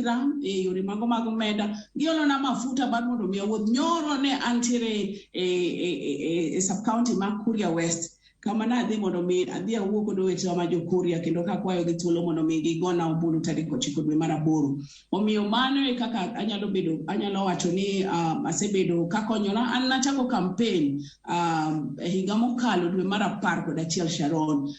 e yore mago mag omenda. Giolona mafuta mar mondo mi awuoth. Nyoro ne antiere e sub-county ma Kuria West, kama nadhi mondo mi adhi awuo kod owetewa ma jo Kuria kendo kakwayogi thuolo mondo mi gigona ombulu tarik 9 dwe mar 8. Omiyo mano e kaka anyalo wacho ni asebedo kakonyora. An nachako campaign e higa mokalo dwe mar 11, Sharon,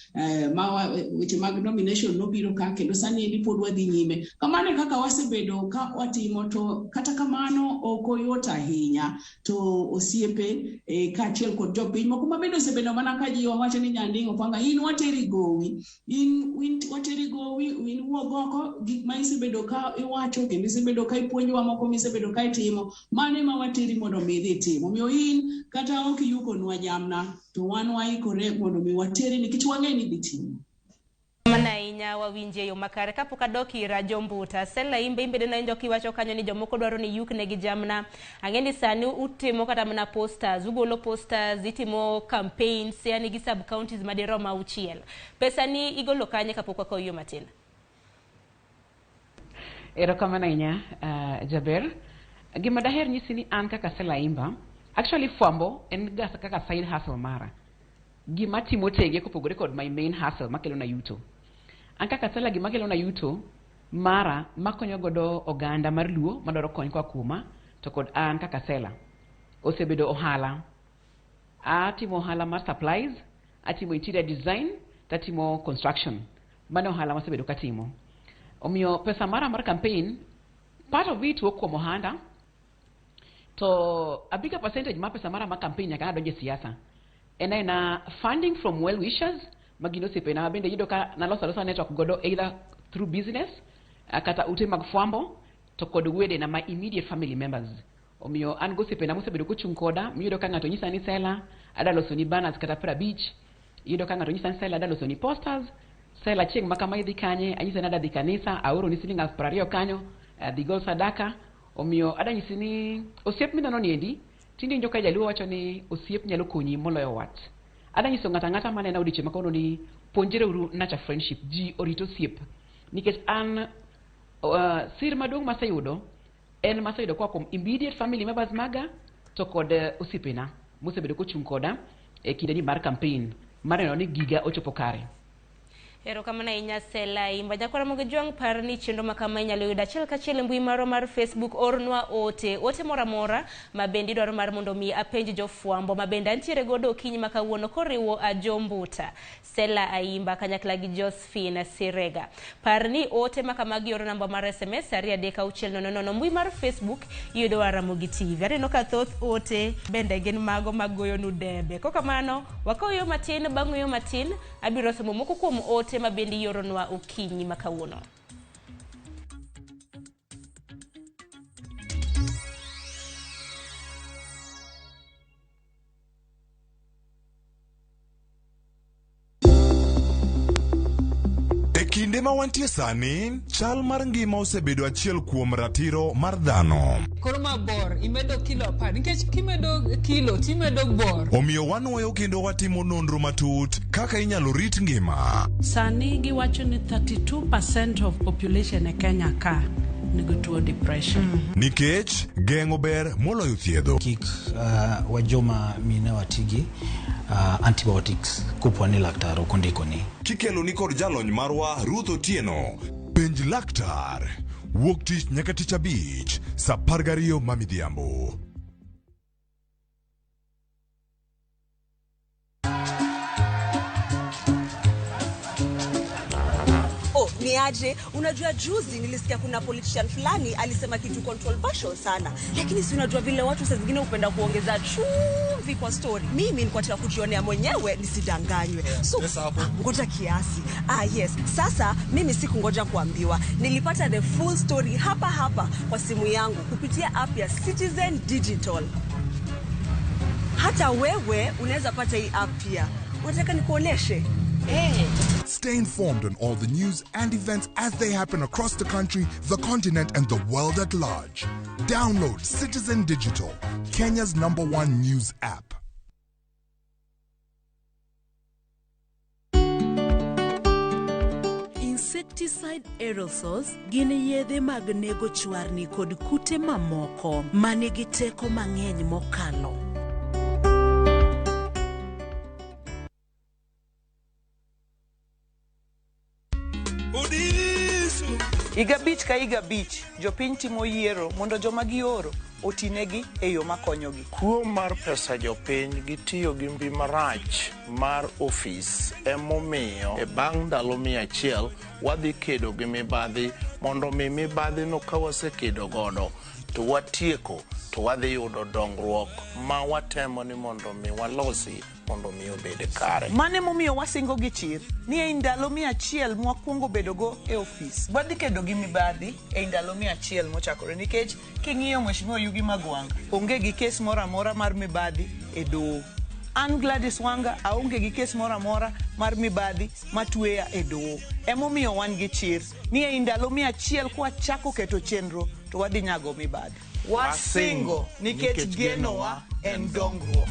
ma weche mag nomination nobiro ka kendo sani endi pod wadhi nyime. Kamano e kaka wasebedo ka watimo, to kata kamano ok oyot ahinya. To osiepe kaachiel kod jopiny moko ma bende osebedo mana ka ji wacho ni Nyanding' Opanga, in wateri gowi, in wateri gowi, in wuog oko, gik ma isebedo ka iwacho kendo isebedo ka ipuonjowa moko misebedo ka itimo, mano ema wateri mondo mi idhi itim. Omiyo in kata ok iyukonwa jamna, to wan waikore mondo mi wateri nikech wang'e ni idhi timo. Kamano ahinya. ahinya, wawinje yo makare. Kapok adok ira Jombuta, Sela imbe imbe nawinjo kiwacho kanyo ni jomoko dwaro ni yuk negi jamna. Ang'e ni sani utimo kata mana posters, ugolo posters, itimo campaigns, yani gi sub counties madirom 6. Pesa ni igolo kanye kapok wakawo yo matin? Erokamano ahinya, Jaber. Gima daher nyisi ni an kaka Sela Imba, actually fwambo en ga kaka side hustle mara. Gima timo tenge kopogore kod my main hustle makelo na yuto. An kaka Sela gima kelo na yuto mara makonyo godo oganda mar Luo madwaro kony koa kuoma, to kod an kaka Sela osebedo ohala. Atimo ohala mar supplies, atimo interior design, tatimo construction. Mano ohala masebedo katimo. Omiyo pesa mara mar campaign, part of it wuok kuom ohanda, to a bigger percentage mar pesa mara mar campaign nyaka nadonje siasa. En aena funding from well wishers magin osiepena bende yudo ka naloso alosa network godo either through business, kata ute mag fwambo, to kod wedena ma immediate family members. Omiyo an gosiepena mosebedo kochung' koda, miyudo ka ng'ato nyisa ni Sela, adwa loso ni banners kata 50, iyudo ka ng'ato nyisa ni Sela, adwa loso ni posters, Sela chieng' ma kama idhi kanye, anyise ni adwa dhi kanisa, aoro ni siling 20,000 kanyo, adhi gol sadaka. Omiyo adwa nyisi ni osiep mineno ni endi, tinde winjo ka jaluo wacho ni osiep nyalo konyi moloyo wat. Adwa nyiso ng'ato ang'ata manena odiochieng' ma kawuono ni puonjre uru nurture friendship, ji orit osiep. Nikech an sir maduong' maseyudo en maseyudo koa kuom immediate family members maga to kod osiepena mosebedo kochung' koda e kinde ni mar campaign mar neno ni giga ochopo kare. Erokamano ahinya Sela Imba. Nyakwara Ramogi Jwang', par ni chenro ma kama inyalo yudo achiel kachiel e mbui marwa mar Facebook. Ornwa ote, ote moro amora ma bende idwaro mar mondo mi apenj jofwambo ma bende antiere godo okinyi ma kawuono koriwo Ajombuta, Sela Aimba kanyakla gi Josephine Sirega. Par ni ote ma kamagi oro namba mar SMS 23600. Mbui mar Facebook iyudo Ramogi TV. Aneno ka thoth ote bende gin mago magoyonu debe. Kokamano, wakawo yo matin, bang' yo matin abiro somo moko kuom ote ma bende ioronwa okinyi ma kawuono. E kinde ma wantie sani, chal mar ngima osebedo achiel kuom ratiro mar dhano. Koro ma bor, imedo kilo 10, nikech kimedo kilo timedo bor. Omiyo wanwoyo kendo watimo nonro matut kaka inyalo rit ngima. Sani giwacho ni 32% of population e Kenya ka nigi tuo depression. Nikech geng'o ber moloyo thiedho. Kik wajoma mine watigi antibiotics kopo ni laktar ok ondikoni. Kikelo ni kod jalony marwa Ruth Otieno. Penj laktar. Wuok tich nyaka tich abich, saa 12 ma midhiambo. Oh, ni aje? Unajua juzi nilisikia kuna politician fulani alisema kitu controversial sana. Lakini si unajua vile watu saa zingine hupenda kuongeza chumvi kwa story. Mimi nilikuwa nataka kujionea mwenyewe nisidanganywe. So, ngoja kiasi. Yes. Sasa mimi sikungoja kuambiwa. Nilipata the full story hapa hapa kwa simu yangu kupitia app ya Citizen Digital. Hata wewe unaweza pata hii app pia. Unataka nikuoneshe? Hey. Stay informed on all the news and events as they happen across the country, the continent, and the world at large. Download Citizen Digital, Kenya's #1 news app. Insecticide aerosols gin yedhe mag nego chwarni kod kute mamoko manigi teko mang'eny mokalo. Higa abich ka higa abich, jopiny timo yiero mondo joma gioro otinegi e yo makonyogi. Kuo mar pesa jopiny gi tiyo gi mbi marach mar ofis emomiyo e bang' ndalo 100 wadhi kedo gi mibadhi mondo mi mibadhi no ka wasekedo godo to watieko to wadhi yudo dongruok ma watemo ni mondo mi walosi mondo mi obed kare. Mane momiyo wasingo gi chir ni ei ndalo 100 mwakwongo bedogo e ofis. Wadhi kedo gi mibadhi ei ndalo 100 mochakore nikech king'iyo Mheshimiwa Yugi Magwang' onge gi kes moro amora mar mibadhi e doho. An Gladys Wanga aonge gi kes moro amora mar mibadhi matweya e doho. Emomiyo wan gi chir ni ei ndalo 100 kwachako keto chenro to wadhi nyago mibadhi. Wasingo nikech genowa en dongruok.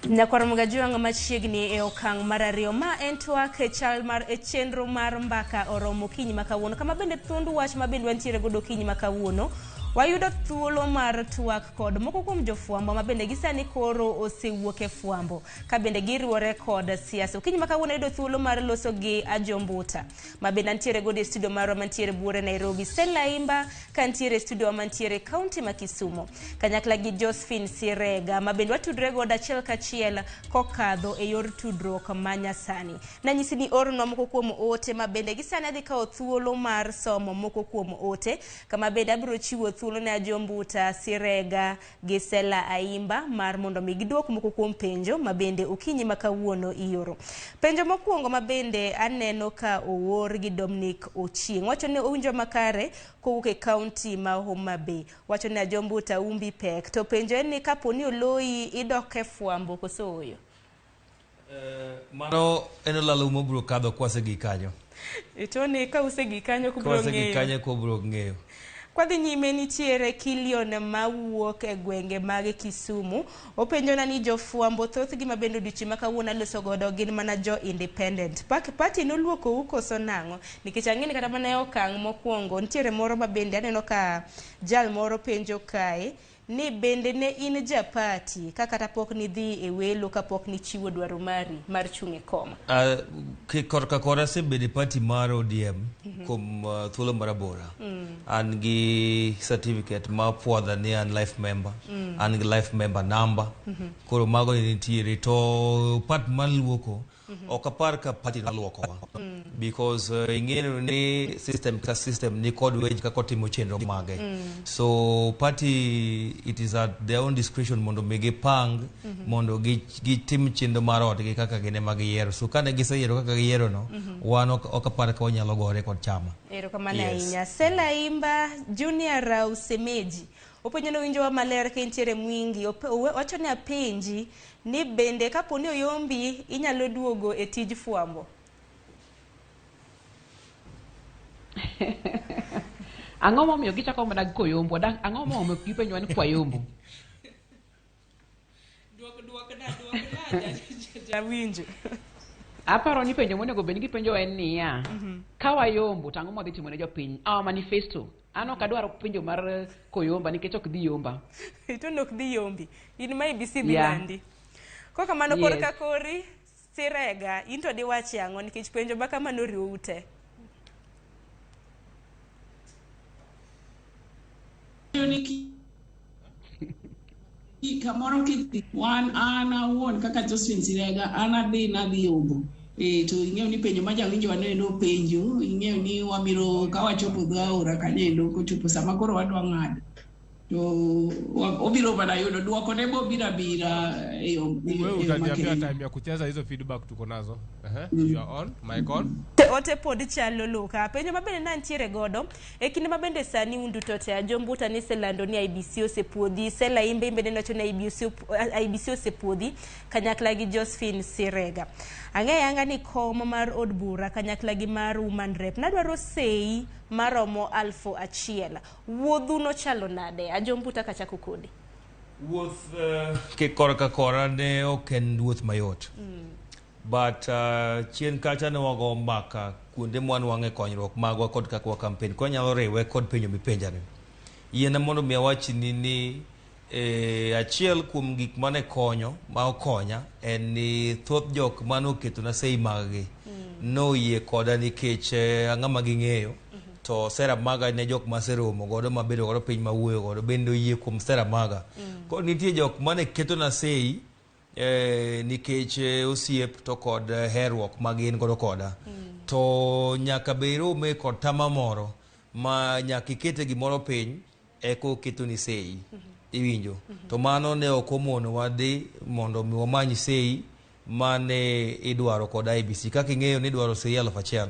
Nyakwar Mgajuang' machiegni e okang' mar ariyo ma en twak e chal mar e chenro mar mbaka oromo okinyi ma kawuono kama bende thuond wach ma bende wantiere godo okinyi ma kawuono wayudo thuolo mar twak kod moko kuom jofwambo ma bende gisani koro osewuok e fwambo ka bende giriwore kod siasa. Okinyi ma kawuono ayudo thuolo mar loso gi Ajo Mbuta ma bende antiere godo e studio marwa mantiere buore Nairobi, Stella Imba ka ntiere e studio wa mantiere kaunti ma Kisumu, kanyakla gi Josephine Sirega ma bende watudre godo achiel kachiel kokadho e yor tudruok ma nyasani. Nanyisi ni ornwa moko kuom ote ma bende gisani adhi kawo thuolo mar somo moko kuom ote kama bende abiro chiwo thuolo ne Ajo Mbuta, Sirega gi Stella Aimba mar mondo mi giduok moko kuom penjo ma bende okinyi ma kawuono ioro. Penjo mokwongo ma bende aneno ka oor gi Dominic Ochieng' wacho ni owinjo makare kowuok e kaunti ma Homa Bay. Wacho ni Ajo Mbuta umbi pek. To penjo en ni kapo ni oloyi idok e fwambo koso ooyo? Mano en olalo mobiro kadho kwasegik kanyo. Itoni ka usegik kanyo kubiro Kwasegik ng'eyo. kanyo kubiro ng'eyo. Kwadhi nyime nitiere Kilion mawuok e gwenge mag Kisumu. Openjona ni jofwambo thothgi ma bende odiochieng' ma kawuono aloso godo gin mana jo independent. Party noluokou koso nang'o? Nikech ang'e ni kata mana e okang' mokwongo nitiere moro ma bende aneno ka jal moro penjo kae ni bende ne in ja party ka kata pok nidhi e welo kapok nichiwo dwaro mari mar chung' e kom. Korka kora asebedo e party mar ODM kuom thuolo marabora. An gi certificate ma puodha ni an life member. An gi life member number. Koro mago ne nitiere to part mar luoko ok apar ka party noluokowa. Because ing'eyo ni system ka system ni kod weche kaka otimo chenro mage. So party it is at their own discretion mondo mi gipang mondo gitim chenro mar odgi kaka gin ema giyiero. So kane giseyiero kaka giyiero no, wan ok apar ka wanyalo gore kod chama. Erokamano Yes. ahinya. Stella Imba Junior Rausemeji openjo ni owinjowa maler ka intiere Mwingi. Wacho ni apenji ni bende kapo ni oyombi inyalo duogo e tij fwambo. Ang'o momiyo gichako mana koyombo? Ang'o momiyo gipenjowa ni kwayombo? Duok jawinjo. Aparo ni penjo monego bed ni gipenjowa en niya, ka wayombo to ang'o mwadhi timo ne jopiny? Our manifesto. An ok adwar penjo mar koyomba nikech ok dhi yomba. To ok dhi yombi. In ma IBC dhi landi. Kokamano korka kori Sirega, in to diwachi ang'o nikech penjo ma kamano oriwou te? Kamoro kidhi, wan an awuon kaka Josephine Sirega, an adhi nadhi yombo. To ing'eyo ni penjo ma jawinjo waneno penjo, ing'eyo ni wabiro ka wachopo dho aora kanyo endo kochopo sama koro wadwa ng'ado. To obiro mana yudo duoko ne bobiro abira e yo Wewe utaniambia makende. time ya kucheza hizo feedback tuko nazo. You are on, mic on. Ote pod chalo loka. Penjo mabende nantiere godo e kinde mabende sani un duto te Ajo Mbuta ni selando ni IBC osepuodhi, Stella Imbe bende nowacho ni IBC osepuodhi kanyakla gi Josephine Sirega. Ang'eyo anga ni kom mar od bura kanyakla gi mar Woman Rep nadwaro sei maromo 1000. Wuodhu nochalo nade? Ajo Mbuta kachako kodi. Wuoth korka kora ne ok en wuoth mayot. But chien kacha ne wago mbaka kuonde mwanwang'e konyruok magwa kod kaka wa campaign. Kwa nyalo riwe kod penjo mipenjani. Yiena mondo mi awachni ni achiel kuom gik mane konyo ma okonya en ni thoth jok mane oketona sei mag-gi noyie koda nikech ang'ama ging'eyo. To sera maga ne jok maseromo godo mabedo godo piny mawuoyo godo bende oyie kuom sera maga. Koro nitie jok mane ketona sei nikech osiep to kod herruok ma gin godo koda. To nyaka be irome kod tama moro ma nyaka ikete gimoro piny eka oketoni sei. Iwinjo. To mano ne ok omonowa dhi mondo mi wamany sei mane idwaro kod IEBC. Kaka ing'eyo ni idwaro sei 1000.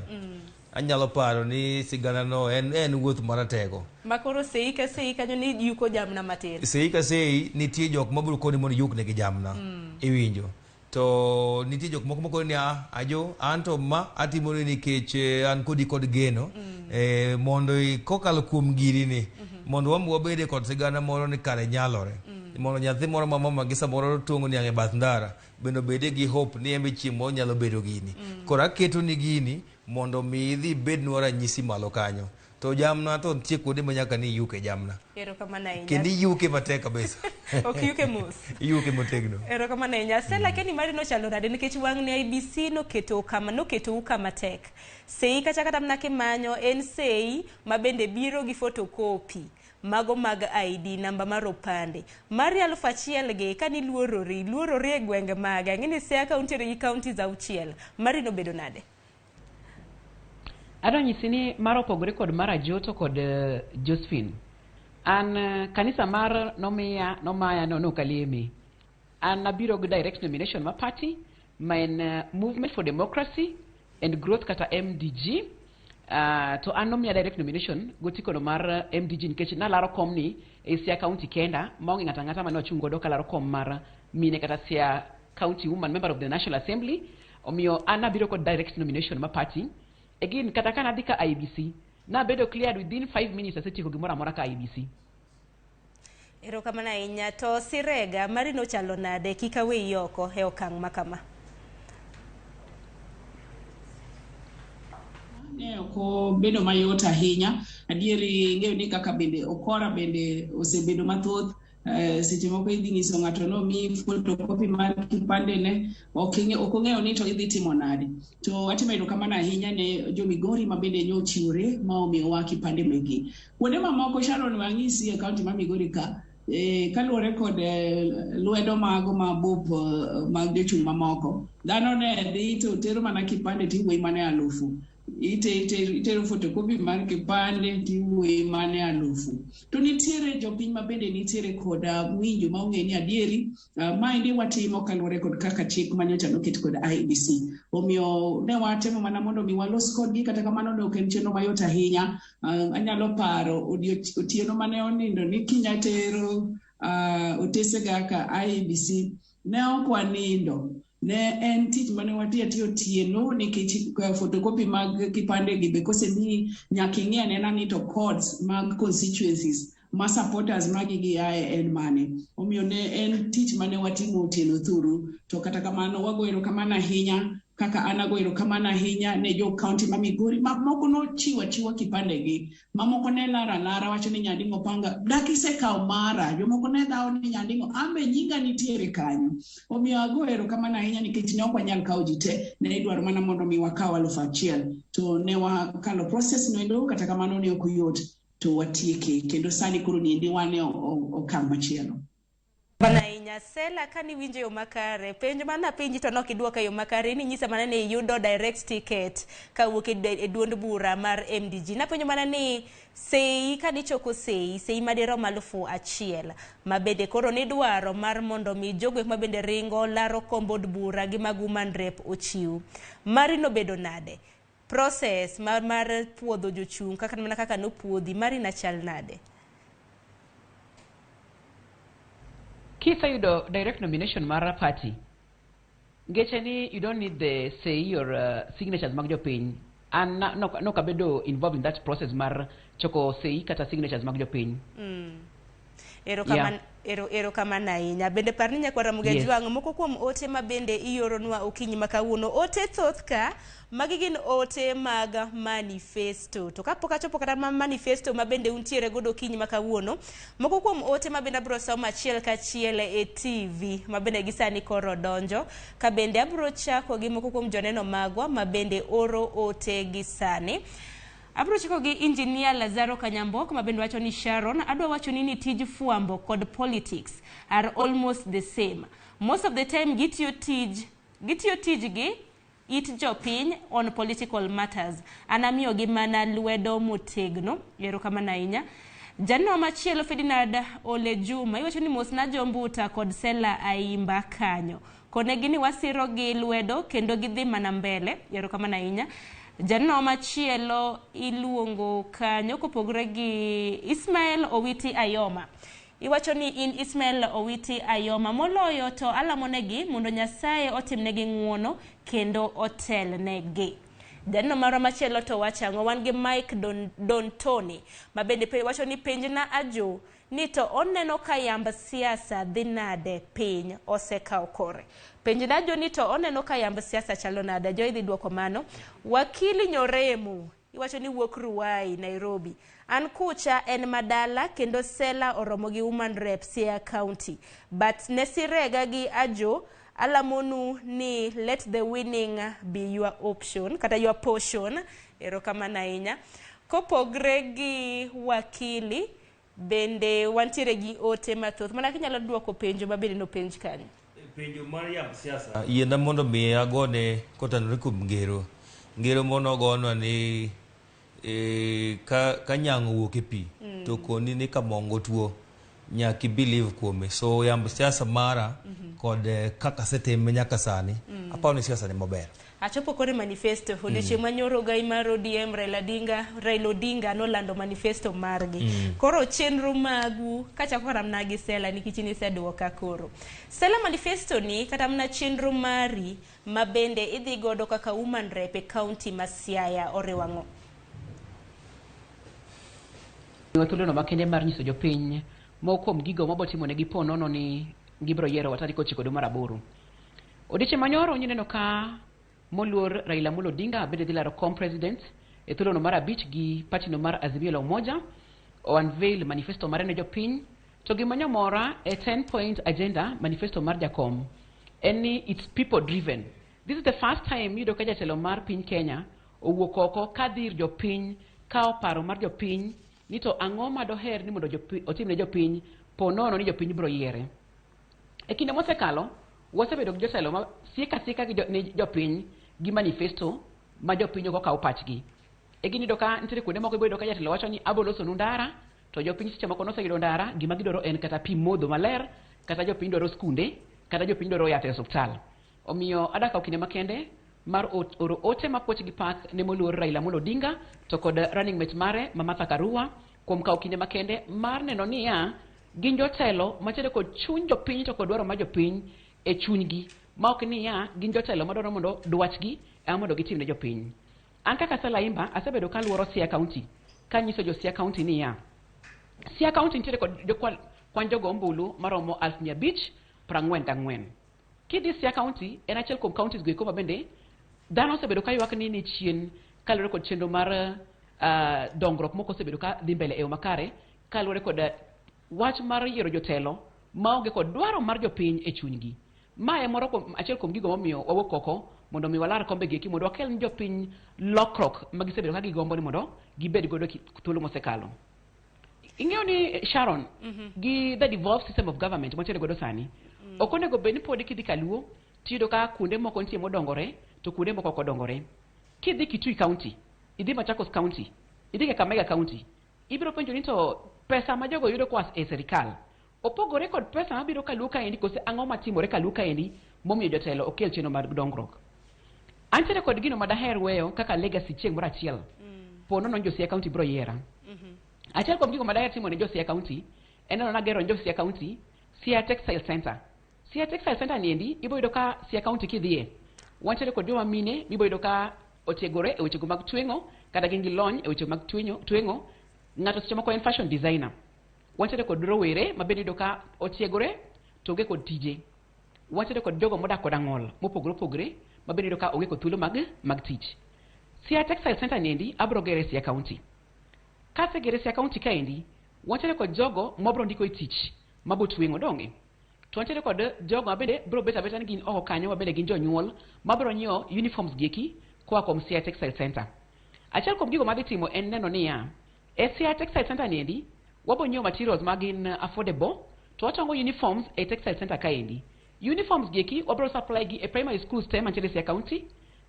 Anyalo paro ni sigana no en wuoth maratego. Makoro sei ka sei kanyo ni yuko jamna matin. Sei ka sei nitie jok mabiro koni mondo iyuknegi jamna. Iwinjo. To nitie jok moko mokoni ni ajo anto ma atimoni nikech an kodi kod geno mondo kokalo kuom gini ni mondo wamb wabede kod sigana moro ni kare nyalore. Mondo nyathi moro ma mama gi samoro tuong'o niang' e bath ndara bende obede gi hope ni embe chieng' moro nyalo bedo gini. Koro aketo ni gini mondo mi idhi bednwa ranyisi malo kanyo. To jamna to nitie kuonde ma nyaka ni iyuke jamna. Erokamano ahinya. Kendo iyuke matek kabisa. Ok yuke mos. Iyuke motegno. Erokamano ahinya. Stella Keni mari nochalo nade nikech wang' ni IEBC noketo kama noketou kama tek. Sei kata kata mana kimanyo en sei ma bende biro gi photocopy mago mag ID namba mar opande. Mari 1000 gi kaniluorori luorori e gwenge mage. Ang'e ni Siaya kaunti gi counties 6. Mari nobedo nade? Adwa nyisi ni mar opogore kod mar Ajoto kod Josephine. An kanisa mar nomiya nomaya no nokaleme. An nabiro gi direct nomination ma party ma en Movement for Democracy and Growth kata MDG. To an nomiya direct nomination gotikono mar MDG nikech nalaro kom ni e Siaya County kenda maonge ng'ato ang'ata mane ochung' godo kalaro kom mar mine kata Siaya County Woman Member of the National Assembly. Omiyo an nabiro kod direct nomination ma party. Again, kata ka nadhi ka IEBC, nabedo cleared within 5 minutes asetieko gimoro amora ka IEBC. Erokamano ahinya. To Sirega, mari nochalo nade? Kik aweyi oko e okang' ma kama. Ne ok obedo mayot ahinya. Adieri ing'eyo ni kaka bende okora bende osebedo mathoth. Seche moko idhi nyiso ng'ato nomiyi photocopy mar kipandene, ok ong'eyo ni to idhi timo nade. To atimo erokamano ahinya ne jo Migori ma bende nyochiwore ma omiyowa kipande megi. Kuonde mamoko Sharon wang'isi e kaunti ma Migori ka, kaluwore kod lwedo mago mabup mag jochung' mamoko, dhano ne dhi to tero mana kipande tiwuoyi mana e 1000. Itero photocopy mar kipande tiwuoyi mana e 1000. To nitiere jopiny ma bende nitiere kod winjo ma ong'e ni adieri maendi watimo kaluwore kod kaka chik manyocha noket kod IEBC. Omiyo ne watemo mana mondo mi walos kodgi, kata kamano ne ok en chenro mayot ahinya. Anyalo paro otieno mane onindo ni kinya tero otese ga ka IEBC, ne ok wanindo. Ne en tich mane watiyo atiyo otieno nikech photocopy mag kipande gi be kosemiyi nyaka ing'i anena ni to codes mag constituencies ma supporters magi gi ae en mane. Omiyo ne en tich mane watimo otieno thuru. To kata kamano wago erokamano ahinya kaka an ago erokamano ahinya ne jo county ma Migori ma moko nochiwo achiwa kipande gi, mamoko ne lar alara wacho ni Nyanding'o panga dak isekawo mara, jomoko ne dhawo ni Nyanding'o ambe nyinga nitiere kanyo. Omiyo ago erokamano ahinya nikech ne ok wanyal kawo ji te, ne idwaro mana mondo mi wakaw 1000. To ne wakalo process no endo, kata kamano ne ok oyot to watieke, kendo sani koro niendi wan e okang' machielo. Bana ahinya. Sela, kaniwinjo yo makare, penjo mana penji to nok idwoka yo makare, ni nyisa mana ni iyudo direct ticket kawuok e duond bura mar MDG. Napenjo mana ni sei kanichoko sei, sei madirom 1000 ma bende koro nidwaro mar mondo mi jogo ma bende ringo laro komb od bura gi mag woman rep ochiw. Mari nobedo nade? Process mar puodho jochung' kaka mana kaka nopuodhi, mari nachal nade? Kisayudo direct nomination mar party, ngeche ni you don't need the say or signatures mag jopiny. An nok abedo involved in that process mar choko sei kata signatures mag jopiny. Erokamano ahinya. Bende par ni nyakwar Ramogi Ajwang', moko kuom ote ma bende ioronwa okinyi ma kawuono, ote thoth ka, magi gin ote mag manifesto. To kapok achopo kata ma manifesto ma bende untiere godo okinyi ma kawuono, moko kuom ote ma bende abiro somo achiel kachiel e TV ma bende gisani koro donjo, ka bende abiro chako gi moko kuom joneno magwa ma bende oro ote gi sani. Abiro chako gi Engineer Lazaro Kanyambok ma bende wacho ni Sharon, adwa wacho ni tij fwambo kod politics are almost the same. Most of the time gitiyo tijgi it jopiny on political matters. An amiyogi mana lwedo motegno. Erokamano ahinya. Janeno machielo Ferdinand Ole Juma iwacho ni mosna Jombuta kod Sela Aimba kanyo. Konegi ni wasiro gi lwedo kendo gidhi mana mbele. Erokamano ahinya. Janeno machielo iluongo kanyo kopogore gi Ismael Owiti Ayoma. Iwacho ni in Ismael Owiti Ayoma moloyo to alamonegi mondo Nyasaye otimnegi ng'uono kendo otelnegi. Janeno marwa machielo to wacho ang'o? Wan gi Mike Dontoni ma bende wacho ni penjna Ajo ni to oneno ka yamb siasa dhi nade piny osekawo kore. Penjna Ajo ni to oneno ka yamb siasa chalo nade? Ajo idhi duoko mano. Wakili Nyoremu iwacho ni wuok Ruai, Nairobi. An kucha en madala kendo Sela oromo gi Woman Rep Siaya County. But ne Sirega gi Ajo alamonu ni let the winning be your option kata your portion. Erokamano ahinya. Kopogre gi wakili bende wantiere gi ote mathoth mana kinyalo duoko penjo ma bende nopenj kanyo. Penjo mar yamb siasa yiena mondo mi agone kotenore kuom ngero. Ngero monogonwa ni ka nyang' owuok e pi to koni ni kamongo tuo nyaka i believe kuome. So yamb siasa mara kod kaka asetime nyaka sani aparo ni siasa ni maber. Achopo kore manifesto odiochieng' manyoro ogai mar ODM Raila Odinga nolando manifesto margi. Koro chenro magu kachako kata mana gi Sela nikech in iseduoka koro. Sela manifesto ni kata mana chenro mari ma bende idhi godo kaka woman rep e county ma Siaya oriwo ang'o? Thuolono makende mar nyiso jopiny moko kuom gigo mabotimonegi po nono ni gibiro yiero tarik 9 dwe mar 8. Odiochieng' manyoro nyeneno ka moluor Raila Amolo Odinga bende dhi laro kom president e thuolono mar 5 gi party no mar Azimio la Umoja o unveil manifesto mare ne jopiny. To gima nyomora e 10 point agenda manifesto mar jakom en ni it's people driven. This is the first time iyudo ka jatelo mar piny Kenya owuok oko kadhi ir jopiny kawo paro mar jopiny ni to ang'o ma doher ni mondo otim ne jopiny po nono ni jopiny biro yiere. E kinde mosekalo wasebedo gi jotelo ma sieka sieka gi ne jopiny gi manifesto ma jopiny ok okaw pachgi. E gini yudo ka nitiere kuonde moko iboyudo ka jatelo wacho ni abo losonu ndara, to jopiny seche moko noseyudo ndara, gima gidwaro en kata pi modho maler, kata jopiny dwaro skunde, kata jopiny dwaro yath e osiptal. Omiyo adwa kawo kinde makende mar oro ote mapuoch gi pak ne moluor Raila Amolo Odinga to kod running mate mare ma Martha Karua kuom kawo kinde makende mar neno niya gin jotelo machalo kod chuny jopiny to kod dwaro mar jopiny e chunygi ma ok niya gin jotelo madwaro mondo dwachgi ema mondo gitim ne jopiny. An kaka Sela Aimba asebedo kaluoro Siaya County kanyiso jo Siaya County niya Siaya County nitiere kod kwan jogo ombulu maromo 544,000. Kidhi Siaya County en achiel kuom counties go eko ma bende dhano osebedo ka ywak ni chien kaluwore kod chenro mar dongruok moko osebedo ka dhi mbele e yo makare kaluwore kod wach mar yiero jotelo maonge kod dwaro mar jopiny e chunygi. Ma e moro kuom achiel kuom gigo momiyo wawuok oko mondo mi walar kombe gi eki mondo wakel ne jopiny lokruok ma gisebedo ka gigombo ni mondo gibed godo thuolo mosekalo. Ing'eyo ni Sharon gi the devolved system of government mwantiere godo sani ok onego bed ni pod kidhi kaluo tiyudo ka kuonde moko nitie modongore to kuonde moko ok odongore. Kidhi Kitui County, idhi Machakos County, idhi Kakamega County, ibiro penjo ni to pesa ma jogo yudo koa e sirikal opogore kod pesa mabiro kaluo kaendi kose ang'o matimore kaluo kaendi momiyo jotelo ok kel chenro mag dongruok. Antiere kod gino madaher weyo kaka legacy chieng' moro achiel. Po nono jo Siaya County biro yiera. Achiel kuom gigo madaher timo ne jo Siaya County en neno nagero ne jo Siaya County Siaya Textile Center. Siaya Textile Center ni endi ibo yudo ka Siaya County kidhiye wantiere kod joma mine mibo yudo ka otiegore e wechego mag tweng'o kata gin gi lony e weche mag tweng'o. Ng'ato seche moko en fashion designer. Wantiere kod rowere ma bende iyudo ka otiegore to onge kod tije. Wantiere kod jogo modak kod ang'ol mopogore opogore ma bende iyudo ka onge kod thuolo mag tich. Siaya Textile Center ni endi abiro gere e Siaya County. Kasegere Siaya County kaendi, wantiere kod jogo mabiro ndiko e tich mabo tweng'o donge. To wantiere kod jogo ma bende biro bet abeta ni gin oko kanyo ma bende gin jonyuol mabiro nyiewo uniforms gi eki koa kuom Siaya Textile Center. Achiel kuom gigo madhi timo en neno niya, e Siaya Textile Center ni endi, wabo nyiewo materials ma gin affordable to watongo uniforms e Textile Center kaendi. Uniforms gi eki wabiro supply gi e primary schools te mantiere Siaya County,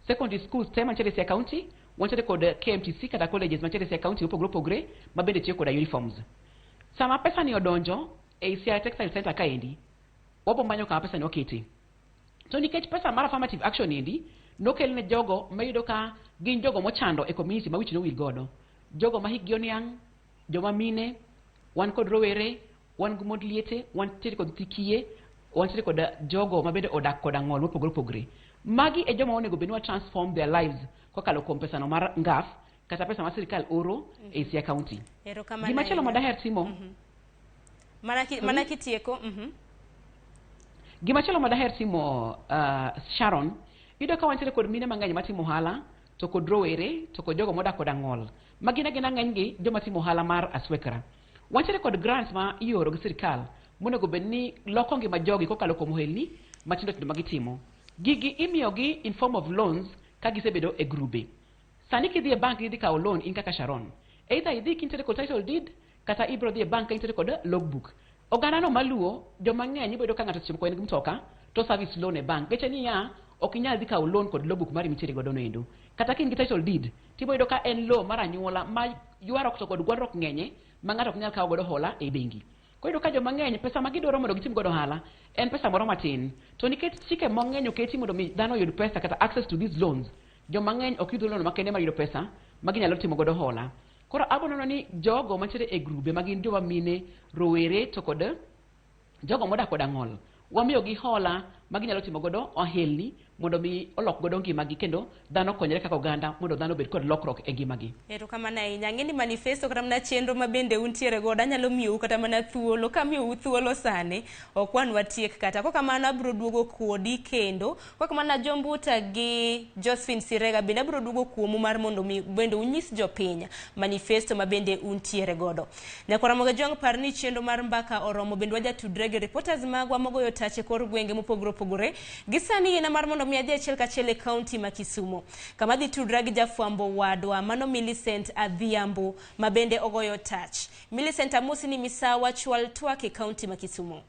secondary schools te mantiere Siaya County, wantiere kod KMTC kata colleges mantiere Siaya County mopogore opogore ma bende tiyo koda uniforms. Sama pesa ni odonjo e Siaya Textile Center kaendi, wabo manyo kama pesa ni okete. To nikech pesa mar affirmative action endi nokel ne jogo mayudo ka gin jogo mochando e community ma wich nowil godo. Jogo ma hikgi oniang', joma mine, wan kod rowere, wan gi mond liete, wantiere kod nyithi kiye, wantiere kod jogo ma bende odak koda ng'ol mopogore opogore. Magi e joma onego bed ni wa transform their lives kokalo kuom pesano mar NGAAF kata pesa ma sirikal oro e Siaya County. Erokamano Gimachielo ahinya. madaher timo Mana kitieko. Gimachielo madaher timo, Sharon, iyudo ka wantiere kod mine mang'eny matimo ohala, to kod rowere, to kod jogo modak koda ng'ol. Ma gin agina ng'enygi joma timo ohala mar aswekra. Wantiere kod grants ma ioro gi sirikal monego bed ni loko ngima jogi kokalo kuom ohelni matindo tindo ma gitimo. Gigi imiyogi in form of loans ka gisebedo e grube. Sani kidhi e bank idhi kawo loan in kaka Sharon. Either idhi kintiere kod title deed kata ibiro dhi e bank ka intiere kod logbook. Oganda no maluo, joma ng'eny iboyudo ka ng'ato seche moko en gi mtoka to service loan e bank. Geche niya, ok inyal dhi kawo loan kod logbook mari mintiere godo no endo. Kata ka in gi title deed, tiboyudo ka en loan mar anyuola ma ywaruok to kod gwandruok ng'enye ma ng'ato ok nyal kawo godo hola e bengi. Koro iyudo ka joma ng'eny pesa ma gidwaro mondo gitim godo ohala en pesa moro matin. To nikech chike mang'eny oketi mondo mi dhano oyud pesa kata access to these loans, joma ng'eny ok yud loan makende mar yudo pesa ma ginyalo timo godo hola. Koro abo neno ni jogo mantiere e grube ma gin joma mine, rowere to kod jogo modak koda ng'ol, wamiyogi hola ma ginyalo timo godo ohelni mondo mi olok godo ngimagi kendo dhano konyre kaka oganda mondo dhano obed kod lokruok e ngimagi. Erokamano ahinya. Ang'e ni manifesto kata mana chenro ma bende untiere godo anyalo miyou kata mana thuolo. Kamiyou thuolo sani, ok wan watiek kata. Kokamano abiro duogo kodi kendo. Kokamano Jombuta gi Josephine Sirega bende abiro duogo kuomu mar mondo mi bende unyis jopiny manifesto ma bende untiere godo. Nyakwar Ramogi Ojwang', par ni chenro mar mbaka oromo bende wajatudre gi reporters magwa mogoyo tach e kor gwenge mopogore opogore. Gi sani yiena mar mondo mi adhi achiel kachiel e kaunti ma Kisumu, kama dhi tudra gi jafwambo wadwa mano Millicent Adhiambo ma bende ogoyo tach. Millicent, amosi ni misawa chwal twak e kaunti ma Kisumu.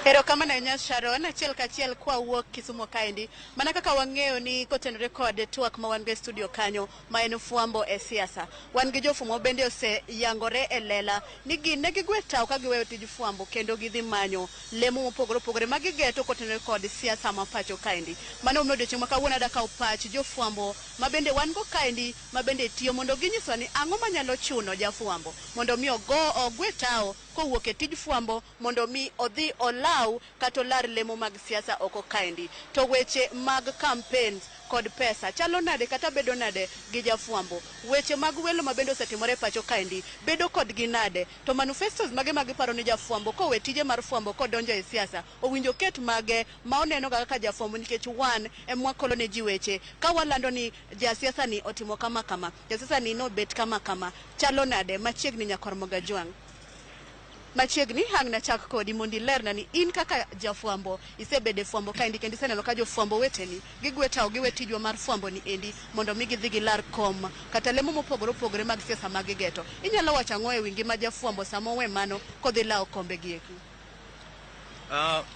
Erokamano ahinya Sharon, achiel kachiel kwawuok Kisumu kaendi. Mana kaka wang'eyo ni kotenore kod twak ma wan go e studio kanyo ma en fwambo e siasa. Wan gi jofwambo bende oseyangore e lela ni gin ne gigwe tawo ka giweyo tij fwambo kendo gidhi manyo lemo mopogore opogore ma gigeto kotenore kod siasa ma pacho kaendi. Mano omiyo odiochieng' ma kawuono adwa kawo pach jofwambo ma bende wan go kaendi ma bende tiyo mondo ginyiswa ni ang'o manyalo chuno jafwambo mondo mi ogwe tawo kowuok e tij fwambo mondo mi odhi olaw kata olar lemo mag siasa oko kaendi. To weche mag campaigns kod pesa chalo nade kata bedo nade gi jafwambo? Weche mag welo ma bende osetimore e pacho kaendi bedo kodgi nade? To manifestos mage ma giparo ni jafwambo kowe tije mar fwambo kodonjo e siasa owinjo ket mage ma oneno ga kaka jafwambo, nikech wan emwakolo ne ji weche ka walando ni jasiasa ni otimo kama kama, jasiasa ni nobet kama kama. Chalo nade machiegni nyakwar Mogajwang'? Machiegni ang' nachak kodi mondo ilerna ni in kaka jafwambo isebedo e fwambo kaendi kendo iseneno ka jofwambo weteni gigwe tawo giwe tijwa mar fwambo ni endi mondo mi gidhi gilar kom kata lemo mopogore opogore mag siasa ma gigeto. Inyalo wacho ang'o ewi ngima jafwambo sama owe mano kodhi lawo kombe gi eki?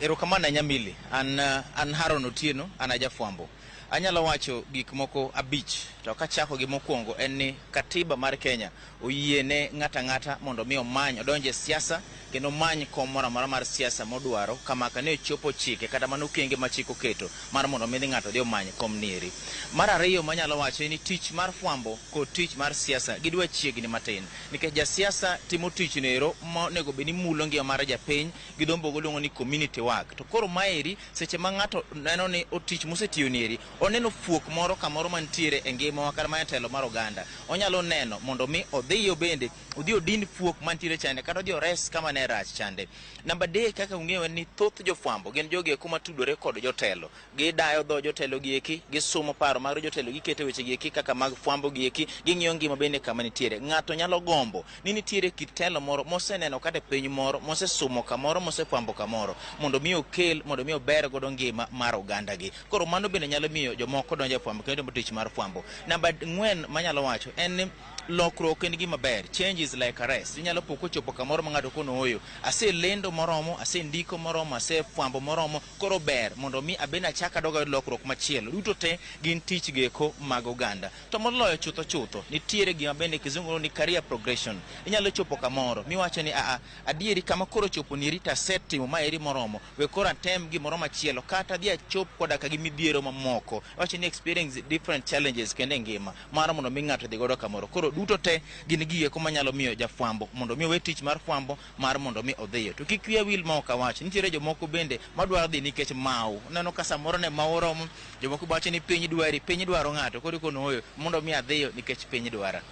Erokamano ahinya Milly. An Haron Otieno, an a jafwambo. Anyalo wacho gik moko 5, to kachako gi mokwongo en ni katiba mar Kenya oyiene ng'ato ang'ata mondo mi omany odonj e siasa kendo omany kom moro amora mar siasa modwaro kamaka ne ochopo chike kata mana okenge ma chik oketo mar mondo mi ng'ato odhi omany kom nieri. Mar ariyo manyalo wacho en ni tich mar fwambo kod tich mar siasa gidwa chiegni matin, nikech jasiasa timo tich noero monego bed ni mulo ngima mar japiny gi dho mbogo luongo ni community work. To koro maeri seche ma ng'ato neno ni tich mosetiyo nieri oneno fuok moro kamoro mantiere e ngimawa kata mana e telo mar oganda, onyalo neno mondo mi odhiyo bende odhi odin fuok mantiere chande kata odhi ores kama ne rach chande. Namba 3, kaka ung'eyo en ni thoth jofwambo gin jogi eko matudore kod jotelo. Gidayo dho jotelo gi eki, gisumo paro mar jotelo, giketo weche gi eki kaka mag fwambo gi eki, ging'iyo ngima bende kama nitiere. Ng'ato nyalo gombo ni nitiere kit telo moro moseneno kata e piny moro, mosesumo kamoro, mosefwambo kamoro, mondo mi okel, mondo mi ober godo ngima mar oganda gi. Koro mano bende nyalo miyo jomoko donjo e fwambo kendo timo tich mar fwambo. Namba 4 manyalo wacho en ni lokruok en gima ber. Change is like arrest. Inyalo po kochopo kamoro ma ng'ato kono oyo. ooyo, aselendo moromo, asendiko moromo, asefwambo moromo, koro ber mondo mi abende achak adog ayud lokruok machielo. Duto te gin tich geko mag oganda. To moloyo chutho chutho, nitiere gima bende kizungu luongo ni career progression. Inyalo chopo kamoro miwacho ni aa, adieri kama koro chopo nieri to asetimo maeri moromo, we koro atem gimoro machielo kata adhi achop koda ka gi midhiero mamoko. Awacho ni experience different challenges kendo e ngima mar mondo mi ng'ato odhi godo kamoro. Koro duto te gin gigo manyalo miyo jafwambo mondo mi owe tich mar fwambo mar mondo mi odhiyo. To kik wiya wil ma ok awacho, nitiere jomoko bende madwaro dhi nikech mawu. Uneno ka samoro ne mawu oromo, jomoko wacho ni piny dwari, piny dwaro ng'ato, koro ikono ooyo, mondo mi adhiyo nikech piny dwara.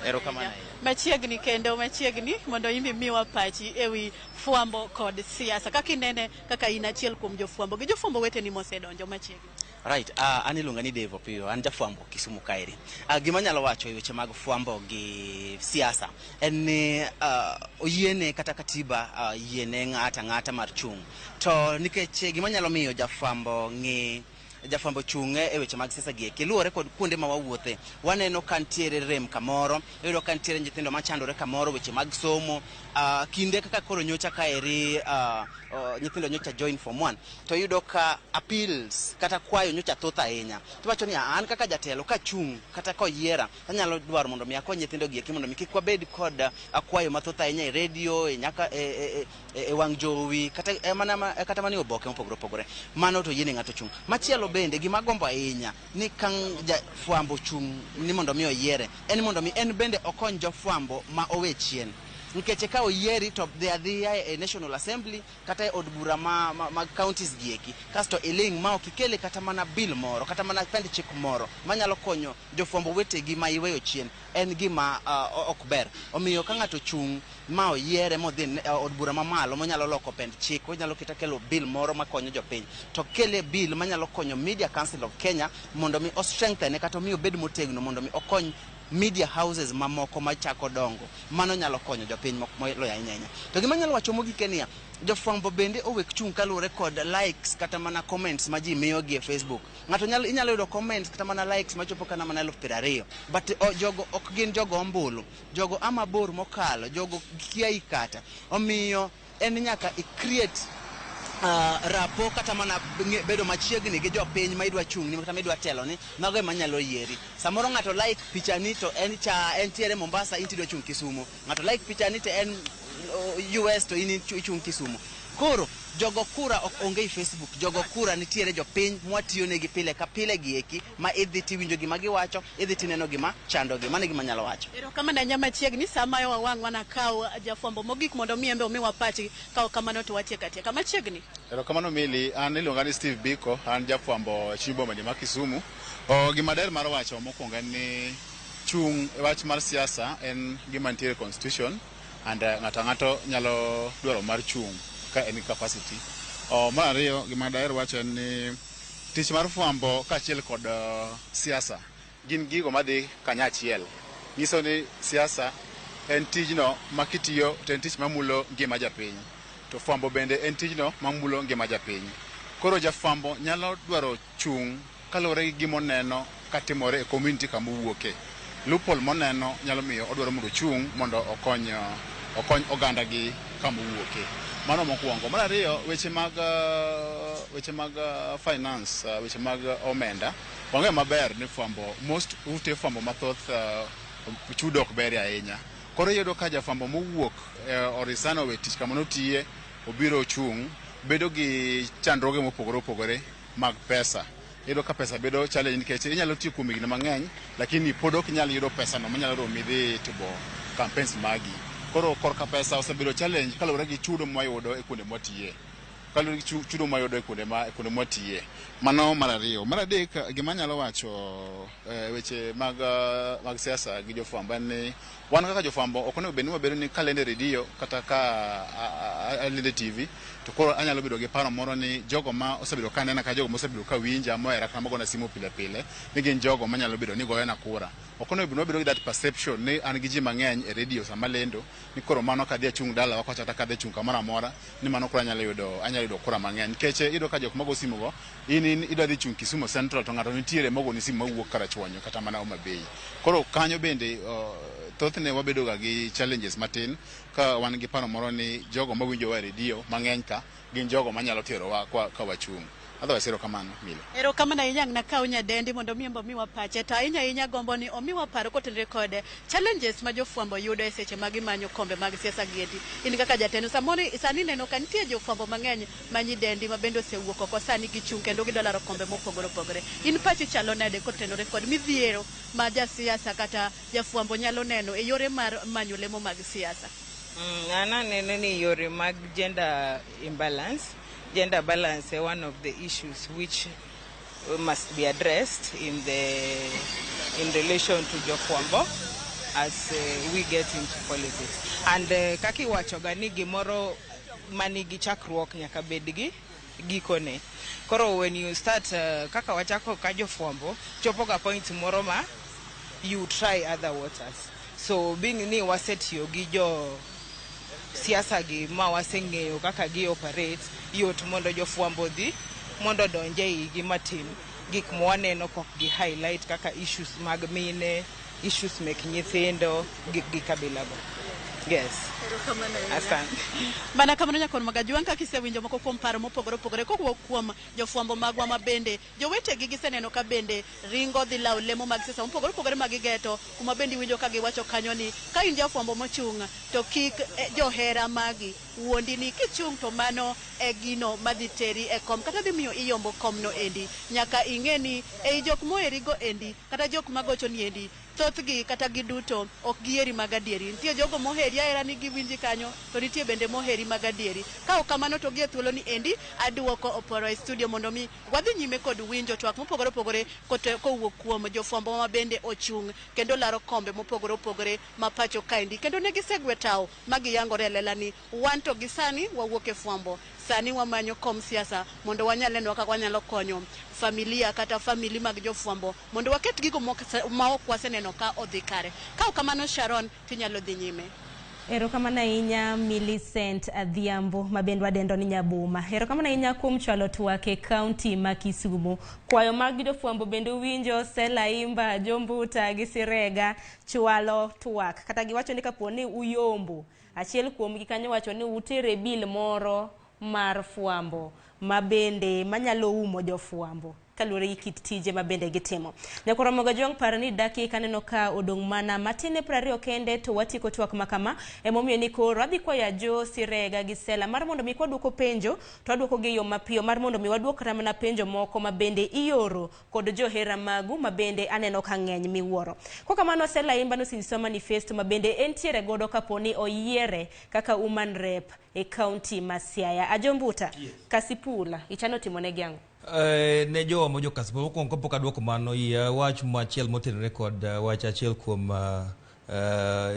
Erokamano ahinya. Machiegni kendo machiegni mondo imbi miwa pachi ewi fwambo kod siasa. Kaka inene kaka in achiel kuom jofwambo gi jofwambo weteni mosedonjo machiegni. Right, an iluonga ni Dave Opiyo, an jafwambo Kisumu kaeri. Gima anyalo wacho e weche mag fwambo gi siasa en ni oyiene kata katiba yiene ng'ato ang'ata mar chung'. To nikech gima nyalo miyo jafwambo ng'i jafwambo chung' e weche mag siasa gi eki luwore kod kuonde ma wawuothe. Waneno ka nitiere rem kamoro, iyudo ka nitiere nyithindo machandore kamoro, weche mag somo. Kinde kaka koro nyocha kaeri nyithindo nyocha join form 1 to iyudo ka appeals kata kwayo nyocha thoth ahinya. Tiwacho ni an kaka jatelo kachung' kata koyiera anyalo dwaro mondo mi akony nyithindo gi eki mondo mi kik wabed kod kwayo mathoth ahinya e radio, e nyaka e wang' jowi kata mana kata mana e oboke mopogore opogore. Mano to yiene ng'ato chung'. Machielo bende gima agombo ahinya ni ka jafwambo chung' ni mondo mi oyiere en mondo mi en bende okony jofwambo ma owe chien. Nikech ka oyieri to dhi adhiya e National Assembly kata e od bura mag counties gi eki kasto iling' ma ok ikele kata mana bill moro kata mana pend chik moro manyalo konyo jofwambo wetegi ma iweyo chien en gima ok ber. Omiyo ka ng'ato chung' ma oyiere modhi e od bura mamalo monyalo loko pend chik, onyalo kata kelo bill moro makonyo jopiny, to kele bill manyalo konyo Media Council of Kenya mondo mi o strengthen kata omi obed motegno mondo mi okony media houses mamoko machako dongo. Mano nyalo konyo jopiny moloyo ahinya ahinya. To gima anyalo wacho mogik en niya, jofwambo bende owek chung' kaluwore kod likes kata mana comments ma ji miyogi e Facebook. Ng'ato nyalo, inyalo yudo comments kata mana likes machopo kana mana 20,000. But jogo ok gin jogo ombulu. Jogo a mabor mokalo, jogo kiai kata. Omiyo en nyaka i create rapo kata mana bedo machiegni gi jopiny ma idwa chung' ni kata ma idwa telo ni, mago ema nyalo yieri. Samoro ng'ato like pichani to en cha entiere Mombasa, in tidwa chung' Kisumu. Ng'ato like pichani to en US to in ichung' Kisumu. Koro jogo kura ok onge e Facebook, jogo kura nitiere jopiny mwatiyonegi pile ka pile gi eki ma idhi tiwinjo gima giwacho, idhi tineno gima chandogi. Mano e gima anyalo wacho. Erokamano ahinya machiegni sama wawang' wanakaw jafwambo mogik mondo mi embe omiwa pachi ka ok kamano to watieko atieka machiegni. Erokamano Mili, an iluonga ni Steve Biko, an jafwambo e chuny boma ma Kisumu. Gima daher mar wacho mokwongo en ni chung' e wach mar siasa en gima nitiere e constitution and ng'ato ang'ato nyalo dwaro mar chung' ka en gi capacity. Mar ariyo gima daher wacho en ni tich mar fwambo kaachiel kod siasa gin gigo madhi kanyachiel. Nyiso ni siasa en tijno ma kitiyo to en tich mamulo ngima japiny. To fwambo bende en tijno mamulo ngima japiny. Koro jafwambo nyalo dwaro chung' kaluwore gi gima oneno katimore e community kama owuoke. Loophole moneno nyalo miyo odwaro mondo ochung' mondo okony oganda gi kama owuoke. Mano mokwongo. Mar ariyo, weche mag finance, weche mag omenda, wang'eyo maber ni fwambo, most ute fwambo mathoth chudo ok berie ahinya. Koro iyudo ka jafwambo mowuok orisano owe tich kama notiye, obiro chung', bedo gi chandruoge mopogore opogore mag pesa. Iyudo ka pesa bedo challenge nikech inyalo tiyo kuom higni mang'eny, lakini pod ok inyal yudo pesa no manyalo romi dhi timo campaigns magi. Koro korka pesa osebedo challenge kaluwore gi chudo mwayudo e kuonde mwatiye. Kaluwore gi chudo mwayudo e kuonde mwatiye. Mano mar ariyo. Mar adek, gima anyalo wacho weche mag siasa gi jofwambo en ni wan kaka jofwambo ok onego bed ni wabedo ni kalendo e redio kata ka alendo e TV to koro anyalo bedo gi paro moro ni jogo ma osebedo ka nena ka jogo mosebedo ka winja mohera kata magona simu pile pile ni gin jogo manyalo bedo ni goyona kura. Ok onego bed ni wabedo gi that perception ni an gi ji mang'eny e redio sama lendo ni koro mano kadhi achung' dalawa kocha kata kadhi achung' kamoro amora ni mano koro anyalo yudo kura mang'eny. Nikech iyudo ka jok mago simu go in idwa dhi chung' Kisumu Central to ng'ato nitiere mogoni simu mawuok Karachuonyo kata mana Homa Bay. Koro kanyo bende Thothne wabedo ga gi challenges matin ka wan gi paro moro ni jogo mawinjowa e redio mang'eny ka gin jogo manyalo terowa kwa, ka wachung'. Otherwise, erokamano Milo. Erokamano ahinya ang' nakaw nyadendi mondo mi embe omiwa pache to ahinya ahinya gombo ni omiwa paro kotenore kod challenges ma jofwambo yudo e seche ma gimanyo kombe mag siasa gi eki. In kaka jatelo samoro sani ineno ka nitie jofwambo mang'eny ma nyidendi ma bende osewuok oko sani gichung' kendo gidwa laro kombe mopogore opogore. In pachi chalo nade kotenore kod midhiero ma jasiasa kata jafwambo nyalo neno e yore mar manyo lemo mag siasa? An aneno ni yore mag gender imbalance, gender balance e one of the issues which must be addressed in relation to jofwambo as we get into politics. And kaka iwachoga ni gimoro manigi chakruok nyaka bed gi gikone. Koro when you start kaka wachako ka jofwambo, chopo ga point moro ma you try other waters. So being ni wasetiyo gi jo siasa gi ma waseng'eyo kaka gi operate, yot mondo jofwambo dhi mondo odonj e igi matin gik mwaneno kok gi highlight kaka issues mag mine, issues mek nyithindo, gik gi kabila go. Yes. Erokamano ahinya. Asante. Mana kamano nyakon Magajwang' kaka isewinjo moko kuom paro mopogore opogore kowuok kuom jofwambo magwa ma bende jowetegi giseneno ka bende ringo dhi lawo lemo mag siasa mopogore opogore ma gigeto kuma bende iwinjo ka giwacho kanyo ni ka in jafwambo mochung' to kik johera magi wuondi ni kichung' to mano e gino madhi teri e kom kata dhi miyo iyombo komno endi. Nyaka ing'e ni ei jok moherigo endi kata jok magochoni endi thothgi kata giduto ok gieri mag adieri. Nitie jogo moheri ahera ni giwinji kanyo to nitie bende moheri mag adieri. Ka ok kamano to gie thuolo ni endi aduoko Oporo e studio mondo mi wadhi nyime kod winjo twak mopogore opogore kowuok kuom jofwambo ma bende ochung' kendo laro kombe mopogore opogore ma pacho kaendi kendo ne gisegwe tawo ma giyangore e lela ni wan to gi sani wawuok e fwambo sani wamanyo kom siasa mondo wanyal neno kaka wanyalo konyo familia kata family mag jofwambo mondo waket gigo ma ok waseneno ka odhi kare. Ka ok kamano Sharon tinyalo dhi nyime. Erokamano ahinya Millicent Adhiambo ma bende wadendo ni Nyabuma. Erokamano ahinya kuom chwalo twak e kaunti ma Kisumu. Kwayo mag jofwambo bende uwinjo Sela Imba, Jombuta gi Sirega chwalo twak. Kata giwacho ni kapo ni uyombo, achiel kuomgi kanyo wacho ni utere bill moro mar fwambo ma bende manyalo umo jofwambo kaluwore gi kit tije ma bende gitimo. Nyakoro Mogajwang' par ni dakika aneno ka odong' mana matin e 20 kende to watieko twak ma kama emomiyo ni koro adhi kwayo Jo Sirega gi Sela mar mondo mi kwaduoko penjo to waduoko gi e yo mapiyo mar mondo mi waduok kata mana penjo moko ma bende ioro kod johera magu ma bende aneno ka ng'eny miwuoro. Kokamano Sela Imba nosenyisowa manifesto ma bende entiere godo kapo ni oyiere kaka woman rep e kaunti ma Siaya. Ajombuta, yes. Kasipula, ichano timo negi ang'o? Ne jowa ma jo Kasipul, mokwongo kapok aduoko mano, yie awach machiel motenore kod wach achiel kuom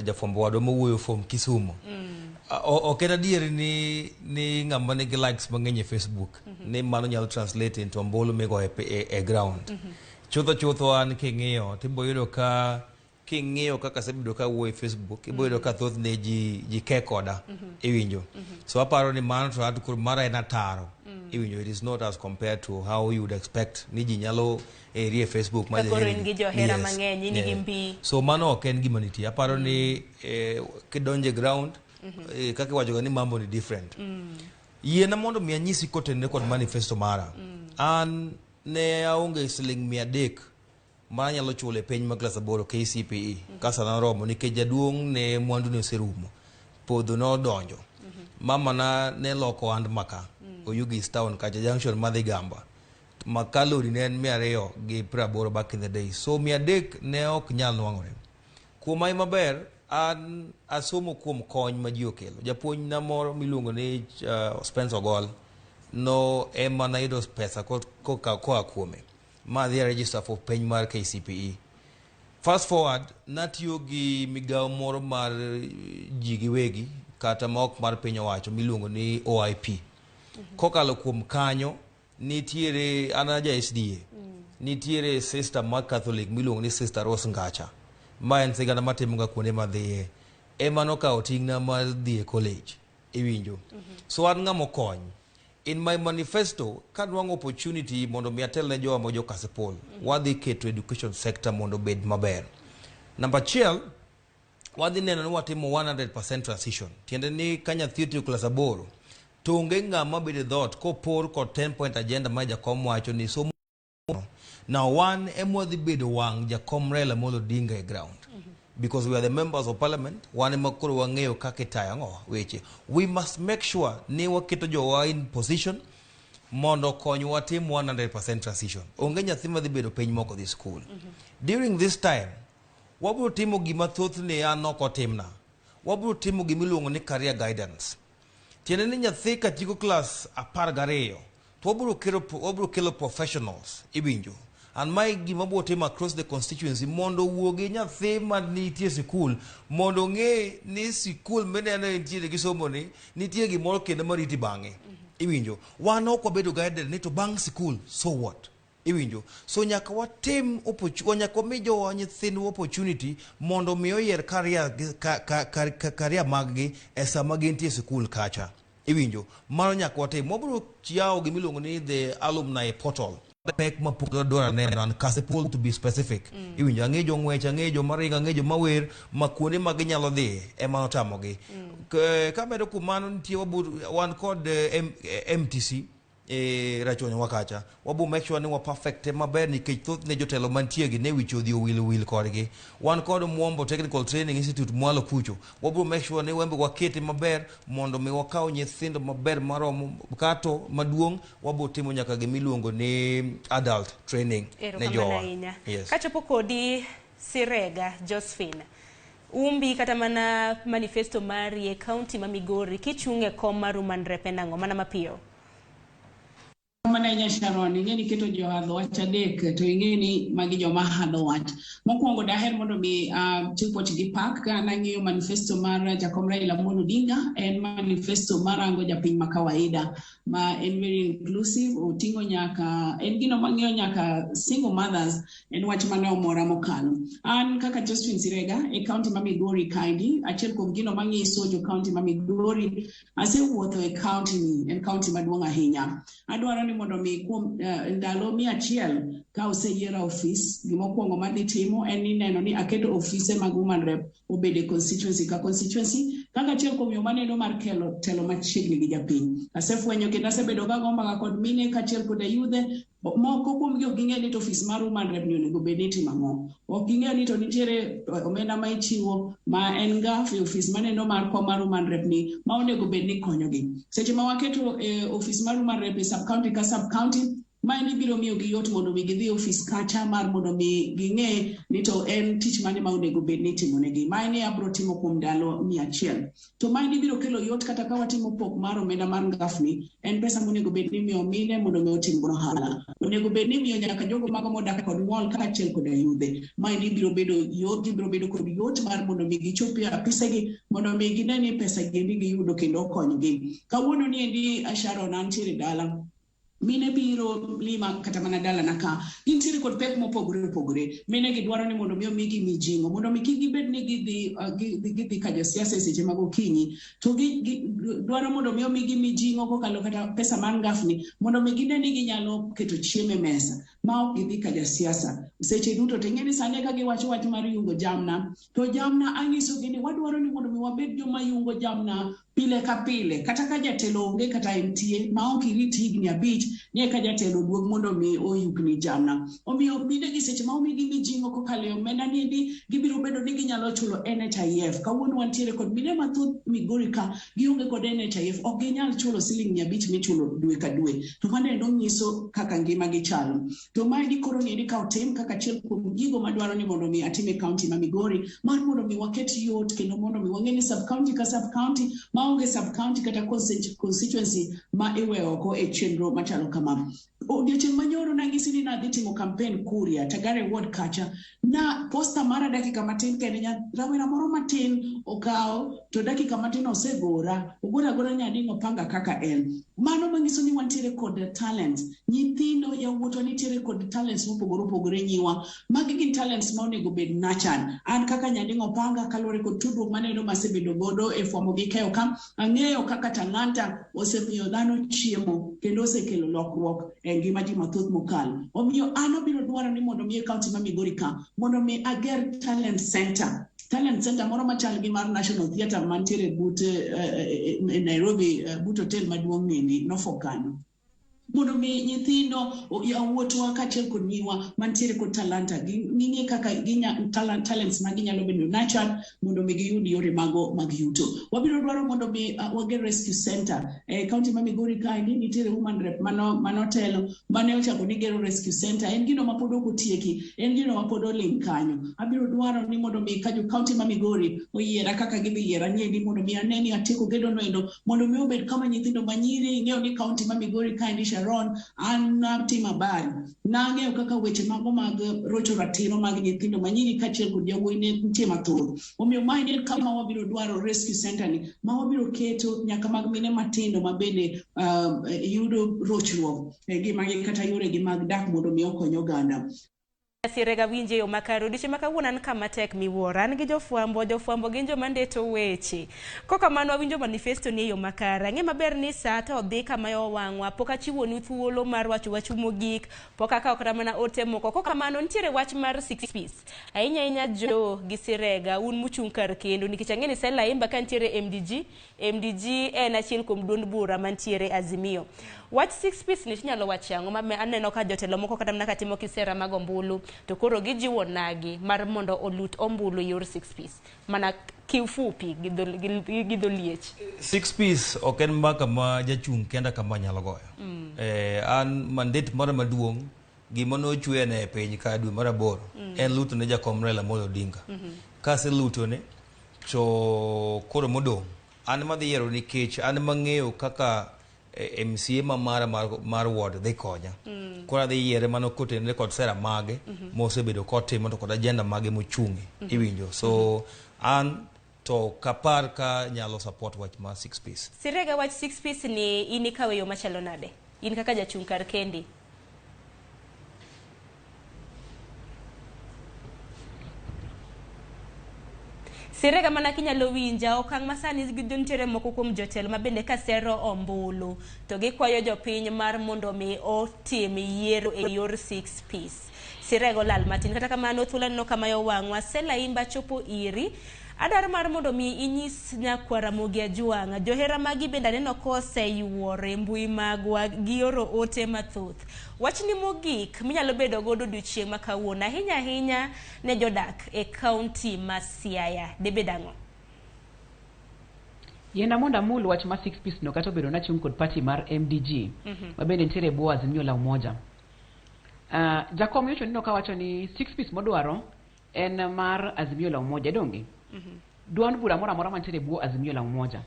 jafwambo wadwa mowuoyo from Kisumu. Ok en adier ni ng'ama nigi likes mang'eny e Facebook ni mano nyalo translate into ombulu migoyo e ground. Chutho chutho an king'iyo tibo yudo ka king'iyo kaka asebedo ka awuoyo e Facebook ibo yudo ka thothne ji ke koda iwinjo. So aparo ni mano to at koro mara en ataro iwinjo. It is not as compared to how you would expect ni ji nyalo eri e Facebook ma Ka koro in gi johera mang'eny, in gi mbi. So mano ok en gima nitie. Aparo ni kidonjo e ground kaka iwacho ga ni mambo ni different. Yiena mondo mi anyisi kotenore kod manifesto mara. An ne aonge siling 300 ma anyalo chulo e penj mar klas 8 KCPE ka sana noromo nikech jaduong' ne mwandu ne oserumo podho nodonjo mama na ne loko ohand maka Oyugis town kacha junction madhi Gamba maka lori ne en 280 back in the day so 300 ne ok nyal nwang'ore kuom ai maber. An asomo kuom kony ma ji okelo. Japuonj na moro miluongo ni Spencer Ogol no ema nayudo pesa koa kuome ma adhi register for penj mar KCPE. Fast forward, natiyo gi migawo moro mar ji giwegi kata ma ok mar piny owacho miluongo ni OIP. Kokalo kuom kanyo nitiere an aja SDA nitiere sister mar Catholic miluongo ni Sister Rose Ngacha ma en sigana matimoga kuonde madhiye ema nokawo ting'na mar dhi e college iwinjo. So an ng'ama okony. In my manifesto kadwang'o opportunity mondo mi atel ne jowa ma jo Kasipul, wadhi keto education sector mondo obed maber. Namba achiel, Wadhi neno ni watimo 100% transition. Tiende ni ka nyathi otieko klas 8, to onge ng'ama bedo e dhoot kopor kod 10 point agenda ma jakom wacho ni somo. Now wan ema wadhi bedo wang' jakom Raila Amolo Odinga e ground. Because we are the members of parliament, wan ema koro wang'eyo kaka itayo ang'o weche. We must make sure ni waketo jowa in position mondo okonywa tim 100% transition. Onge nyathi madhi bedo piny mok odhi school. During this time, wabiro timo gima thothne an ok otimna. Wabiro timo gima iluongo ni career guidance. Tiende ni nyathi ka tieko klas 12, to wabiro kelo professionals, iwinjo. And mae gima wabiro timo across the constituency mondo owuo gi nyathi ma nitie sikul mondo ong'e ni sikul mineno entiere gi somo ni nitie gimoro kendo mariti bang'e. Iwinjo. Wan ok wabedo guided ni to bang' sikul, so what? Iwinjo. So nyaka watim nyaka wami jowa nyithindwa opportunity mondo mi oyier career, ka, ka, ka, ka, career mag-gi e sama gintie e sikul kacha. Iwinjo. Mano nyaka watim. Wabiro yawo gimiluongo ni the alumni portal. Pek ma pok dwaro neno and Kasipul to be specific. Iwinjo, ang'e jong'wech, ang'e joma ringo, ang'e joma wer, ma kuonde ma ginyalo dhiye ema notamogi. Kamedo kuom mano nitie wan kod MTC e Rachuonyo wa kacha. Wabo make sure ni wa perfect maber nikech thothne jotelo mantie gi ne wich odhi owil wil kodgi. Wan kod Mwombo Technical Training Institute mwalo kucho. Wabro make sure ni wembe wakete maber mondo mi wakaw nyithindo maber maromo kato maduong' wabo timo nyaka gimiluongo ni adult training ne Erokamano jowa. ahinya. Yes. Kachopo kodi Sirega Josephine, umbi kata mana manifesto mari e county ma Migori kichung' e kom mar Woman Rep en ang'o? Mana mapiyo. Mana ahinya Sharon, ing'e ni keto johadho wach adek to ing'e ni magi joma hadho wach. Mokwongo daher mondo mi chiw puoch gi pak ka nang'iyo manifesto mar Jakom Raila Amolo Odinga, en manifesto marango japiny ma kawaida ma en very inclusive, oting'o nyaka en gino mang'iyo nyaka single mothers, en wach mane omora mokalo. An kaka Josephine Sirega e county ma Migori kaendi, achiel kuom gino mang'iso jo county ma Migori, asewuotho e county ni, en county maduong' ahinya. Adwaro ni mondo mi kuom ndalo 100 ka oseyiera ofis, gimokwongo madhi timo en ni neno ni aketo ofise mag Woman Rep obed e constituency ka constituency, kaka achiel kuom yo maneno mar kelo telo machiegni gi japiny. Asefwenyo kendo asebedo kago mbaka kod mine kaachiel koda yudhe, moko kuomgi ok ging'eyo ni to ofis mar Woman Rep ni onego bed ni itimo ang'o. Ok ging'eyo ni to nitiere omenda ma ichiwo ma en ngaf e ofis maneno mar kom mar Woman Rep ni ma onego bed ni konyogi. Seche ma waketo e ofis mar Woman Rep e sub county ka sub county, maendi biro miyo gi yot mondo mi gidhi e ofis kacha mar mondo mi ging'e ni to en tich mane ma onego bed ni itimo negi. Maeni abiro timo kuom ndalo 100. To maendi biro kelo yot kata ka watimo pok mar omenda mar ngafni, en pesa monego bed ni imiyo mine mondo mi otim godo ohala. Onego bed ni imiyo nyaka jogo mago modak kod ng'ol kaachiel koda yudhe. Maendi biro bedo yot, gibiro bedo kod yot mar mondo mi gichop e apisegi mondo mi gine ni pesa giendi giyudo kendo okonygi. Kawuono ni endi Sharon antiere dala. Mine biro lima kata mana dalana ka, gintiere kod pek mopogore opogore. Mine gi dwaro ni mondo mi omigi mijing'o, mondo mi kik gibed ni gidhi ka josiasa e seche mag okinyi, to gi dwaro mondo mi omigi mijing'o kokalo kata pesa mar ngafni, mondo mi gine ni ginyalo keto chiemo e mesa ma ok gidhi ka jasiasa seche duto. To ing'e ni sani ka giwacho wach mar yungo jamna, to jamna anyisogi ni wadwaro ni mondo mi wabed joma yungo jamna pile ka pile, kata ka jatelo onge kata entie, ma ok irit higni 5 ni eka jatelo oduog mondo mi oyukni jamna. Omiyo mine gi seche ma omigi mijing'o kokalo e omenda ni endi, gibiro bedo ni ginyalo chulo NHIF. Kawuono wantiere kod mine mathoth Migori ka, gionge kod NHIF, ok ginyal chulo siling 500 michulo dwe ka dwe. To mano endo nyiso kaka ngima gi chalo. To maendi koro ni endi ka otim kaka achiel kuom gigo madwaro ni mondo mi atim e county ma Migori, mar mondo mi waket yot kendo mondo mi wang'e ni sub county ka sub county maonge sub county kata constituency ma iweyo oko e chenro machalo kama. Odiochieng' manyoro nang'isi ni nadhi timo campaign Kuria, Tagare Ward kacha, na posta mara dakika matin kende, rawera moro matin okawo to dakika matin osegora, ogora agora nyading'o panga kaka en. Mano manyiso ni wantiere kod talent. Nyithindo, yawuotwa nitiere kod talents mopogore opogore nyiwa. Magi gin talents ma onego bed nurtured. An kaka nyading'o panga kaluwore kod tudruok maneno masebedo godo e fwambo gi keyo ka, ang'eyo kaka talanta osemiyo dhano chiemo kendo osekelo lokruok e ngima ji mathoth mokalo. Omiyo an abiro dwaro ni mondo mi e kaunti ma Migori ka mondo mi ager talent center. Talent center moro machal gi mar National Theatre mantiere but Nairobi, but hotel maduong' niendi Norfolk kanyo. Mondo mi nyithindo, yawuotwa kaachiel kod nyiwa mantiere kod talanta ging'e kaka talents ma ginyalo bedo nurtured mondo mi giyud yore mago mag yuto. Wabiro dwaro mondo mi wager rescue center. E kaunti ma Migori kaendi nitiere woman rep manotelo mane ochako ni gero rescue center. En gino mapod ok otieki, en gino mapod oling' kanyo. Abiro dwaro ni mondo mi ka jo kaunti ma Migori oyiera kaka gidhi yiera niendi mondo mi ane ni atieko gedo noendo mondo mi obed kama nyithindo manyiri ing'eyo ni kaunti ma Migori kaendi Sharon an natimo habari nang'eyo kaka weche mago mag rocho ratiro mag nyithindo manyiri kaachiel kod yawuoyi ne nitie mathoth. Omiyo mae en kama wabiro dwaro rescue center ni ma wabiro keto nyaka mag mine matindo ma bende yudo rochruok e ngimagi kata yoregi mag dak mondo mi okony oganda. Sirega winje yo makare odiochieng' ma kawuono an kama tek miwuoro. An gi jofwambo, jofwambo gin joma ndeto weche. Kokamano wawinjo manifesto ni e yo makare. Ang'e maber ni saa to dhi kama owang'wa. Pok achiwonu thuolo mar wacho wachu mogik. Pok akawo kata mana ote moko. Kokamano nitiere wach mar six piece. Ahinya ahinya jo gi Sirega, un muchung' kar kendo nikech ang'e ni Sela Imba ka nitiere MDG, MDG en achiel kuom duond bura mantiere Azimio. Wach six piece ni tinyalo wacho ang'o ma aneno ka jotelo moko kata mana katimo kisera mag ombulu to koro gijiwo nagi mar mondo olut ombulu yor six piece mana kiufupi gi dho liech. Six piece ok en mbaka ma jachung' kenda kama nyalo goyo. An mandate mara maduong' gima nochwene e piny ka dwe mar 8 en luto ne jakom Raila Amolo Odinga. Kaselutone to koro modong' an madhi yiero nikech an mang'eyo kaka MCA ma mara mar ward dhi konya. Koro adhi yiere mano kotenore kod sera mage mosebedo kotimo to kod agenda mage mochung'e. Iwinjo. So an to kapar ka nyalo support wach mar six piece. Sirega wach six piece ni in ikawe yo machalo nade? In kaka jachung' kar kendi. Sirega mana kinyalo winja okang' masani nitiere moko kuom jotelo ma bende kasero ombulu to gikwayo jopiny mar mondo mi otim yiero e yor six piece. Sirega olal matin kata kamano thuolo aneno kama owang'wa. Sela Imba chopo iri. Adwaro mar mondo mi inyis nyakwar Ramogi Ajwang'. Johera magi bende aneno koseyuoro e mbui magwa gioro ote mathoth. Wachni mogik minyalo bedo godo odiochieng' ma kawuono ahinya ahinya ne jodak e kaunti ma Siaya. Debed ang'o? Yiena mondo amul wach ma six piece no kata obedo nachung' kod party mar MDG ma bende nitiere e bwo Azimio la Umoja. Jakom nyocha oneno kawacho ni six piece modwaro en mar Azimio la Umoja donge? Duond bura moro amora mantiere e bwo Azimio la Umoja.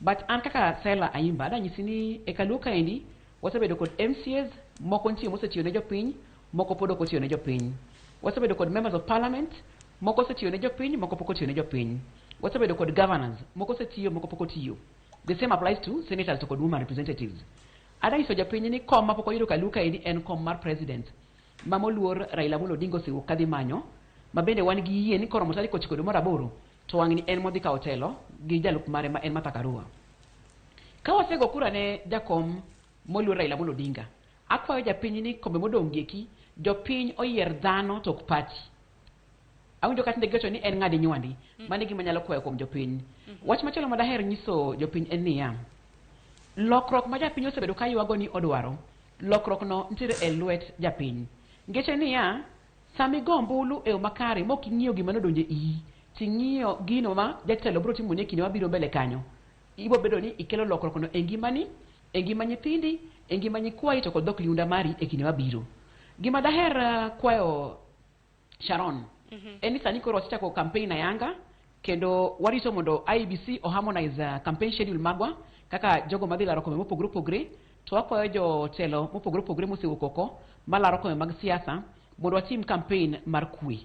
But an kaka Sela Ayimba adanyisi ni e Kaluo kaendi wasebedo kod MCAs moko nitie mosetiyo ne jopiny, moko pod ok otiyo ne jopiny. Wasebedo kod members of parliament moko osetiyo ne jopiny, moko pok otiyo ne jopiny. Wasebedo kod governors moko osetiyo, moko pok otiyo. The same applies to senators to kod women representatives. Adanyiso jopiny ni kom mapok oyudo Kaluo kaendi en kom mar president ma moluor Raila Amolo Odinga osewuok kadhi manyo, ma bende wan gi yie ni koromo tarik 9 dwe mar 8 to wang'ni en modhi kawo telo gi jalup mare ma en Martha Karua. Ka wasego kura ne jakom moluor Raila Amolo Odinga, akwayo japiny ni kombe modong' gi eki, jopiny oyier dhano to ok party. Awinjo ka tinde giwacho ni en ng'adi nywandi. Mano e gima anyalo kwayo kuom jopiny. Wach machielo ma daher nyiso jopiny en niya, lokruok ma japiny osebedo ka ywago ni odwaro, lokruok no nitiere e lwet japiny. Ngeche niya, sama igo ombulu e yo makare mok ing'iyo gima nodonjo e iyi, ting'iyo gino ma jatelo biro timoni e kinde mabiro mbele kanyo, ibiro bedo ni ikelo lokruok no e ngimani, e ngima nyithindi, e ngima nyikwayi to kod dhok liunda mari e kinde mabiro. Gima daher kwayo Sharon, en ni sani koro wasechako campaign ayanga kendo warito mondo IEBC o harmonize campaign schedule magwa kaka jogo madhi laro kombe mopogore opogore, to wakwayo jotelo mopogore opogore mosewuok oko malaro kombe mag siasa mondo watim campaign mar kwe.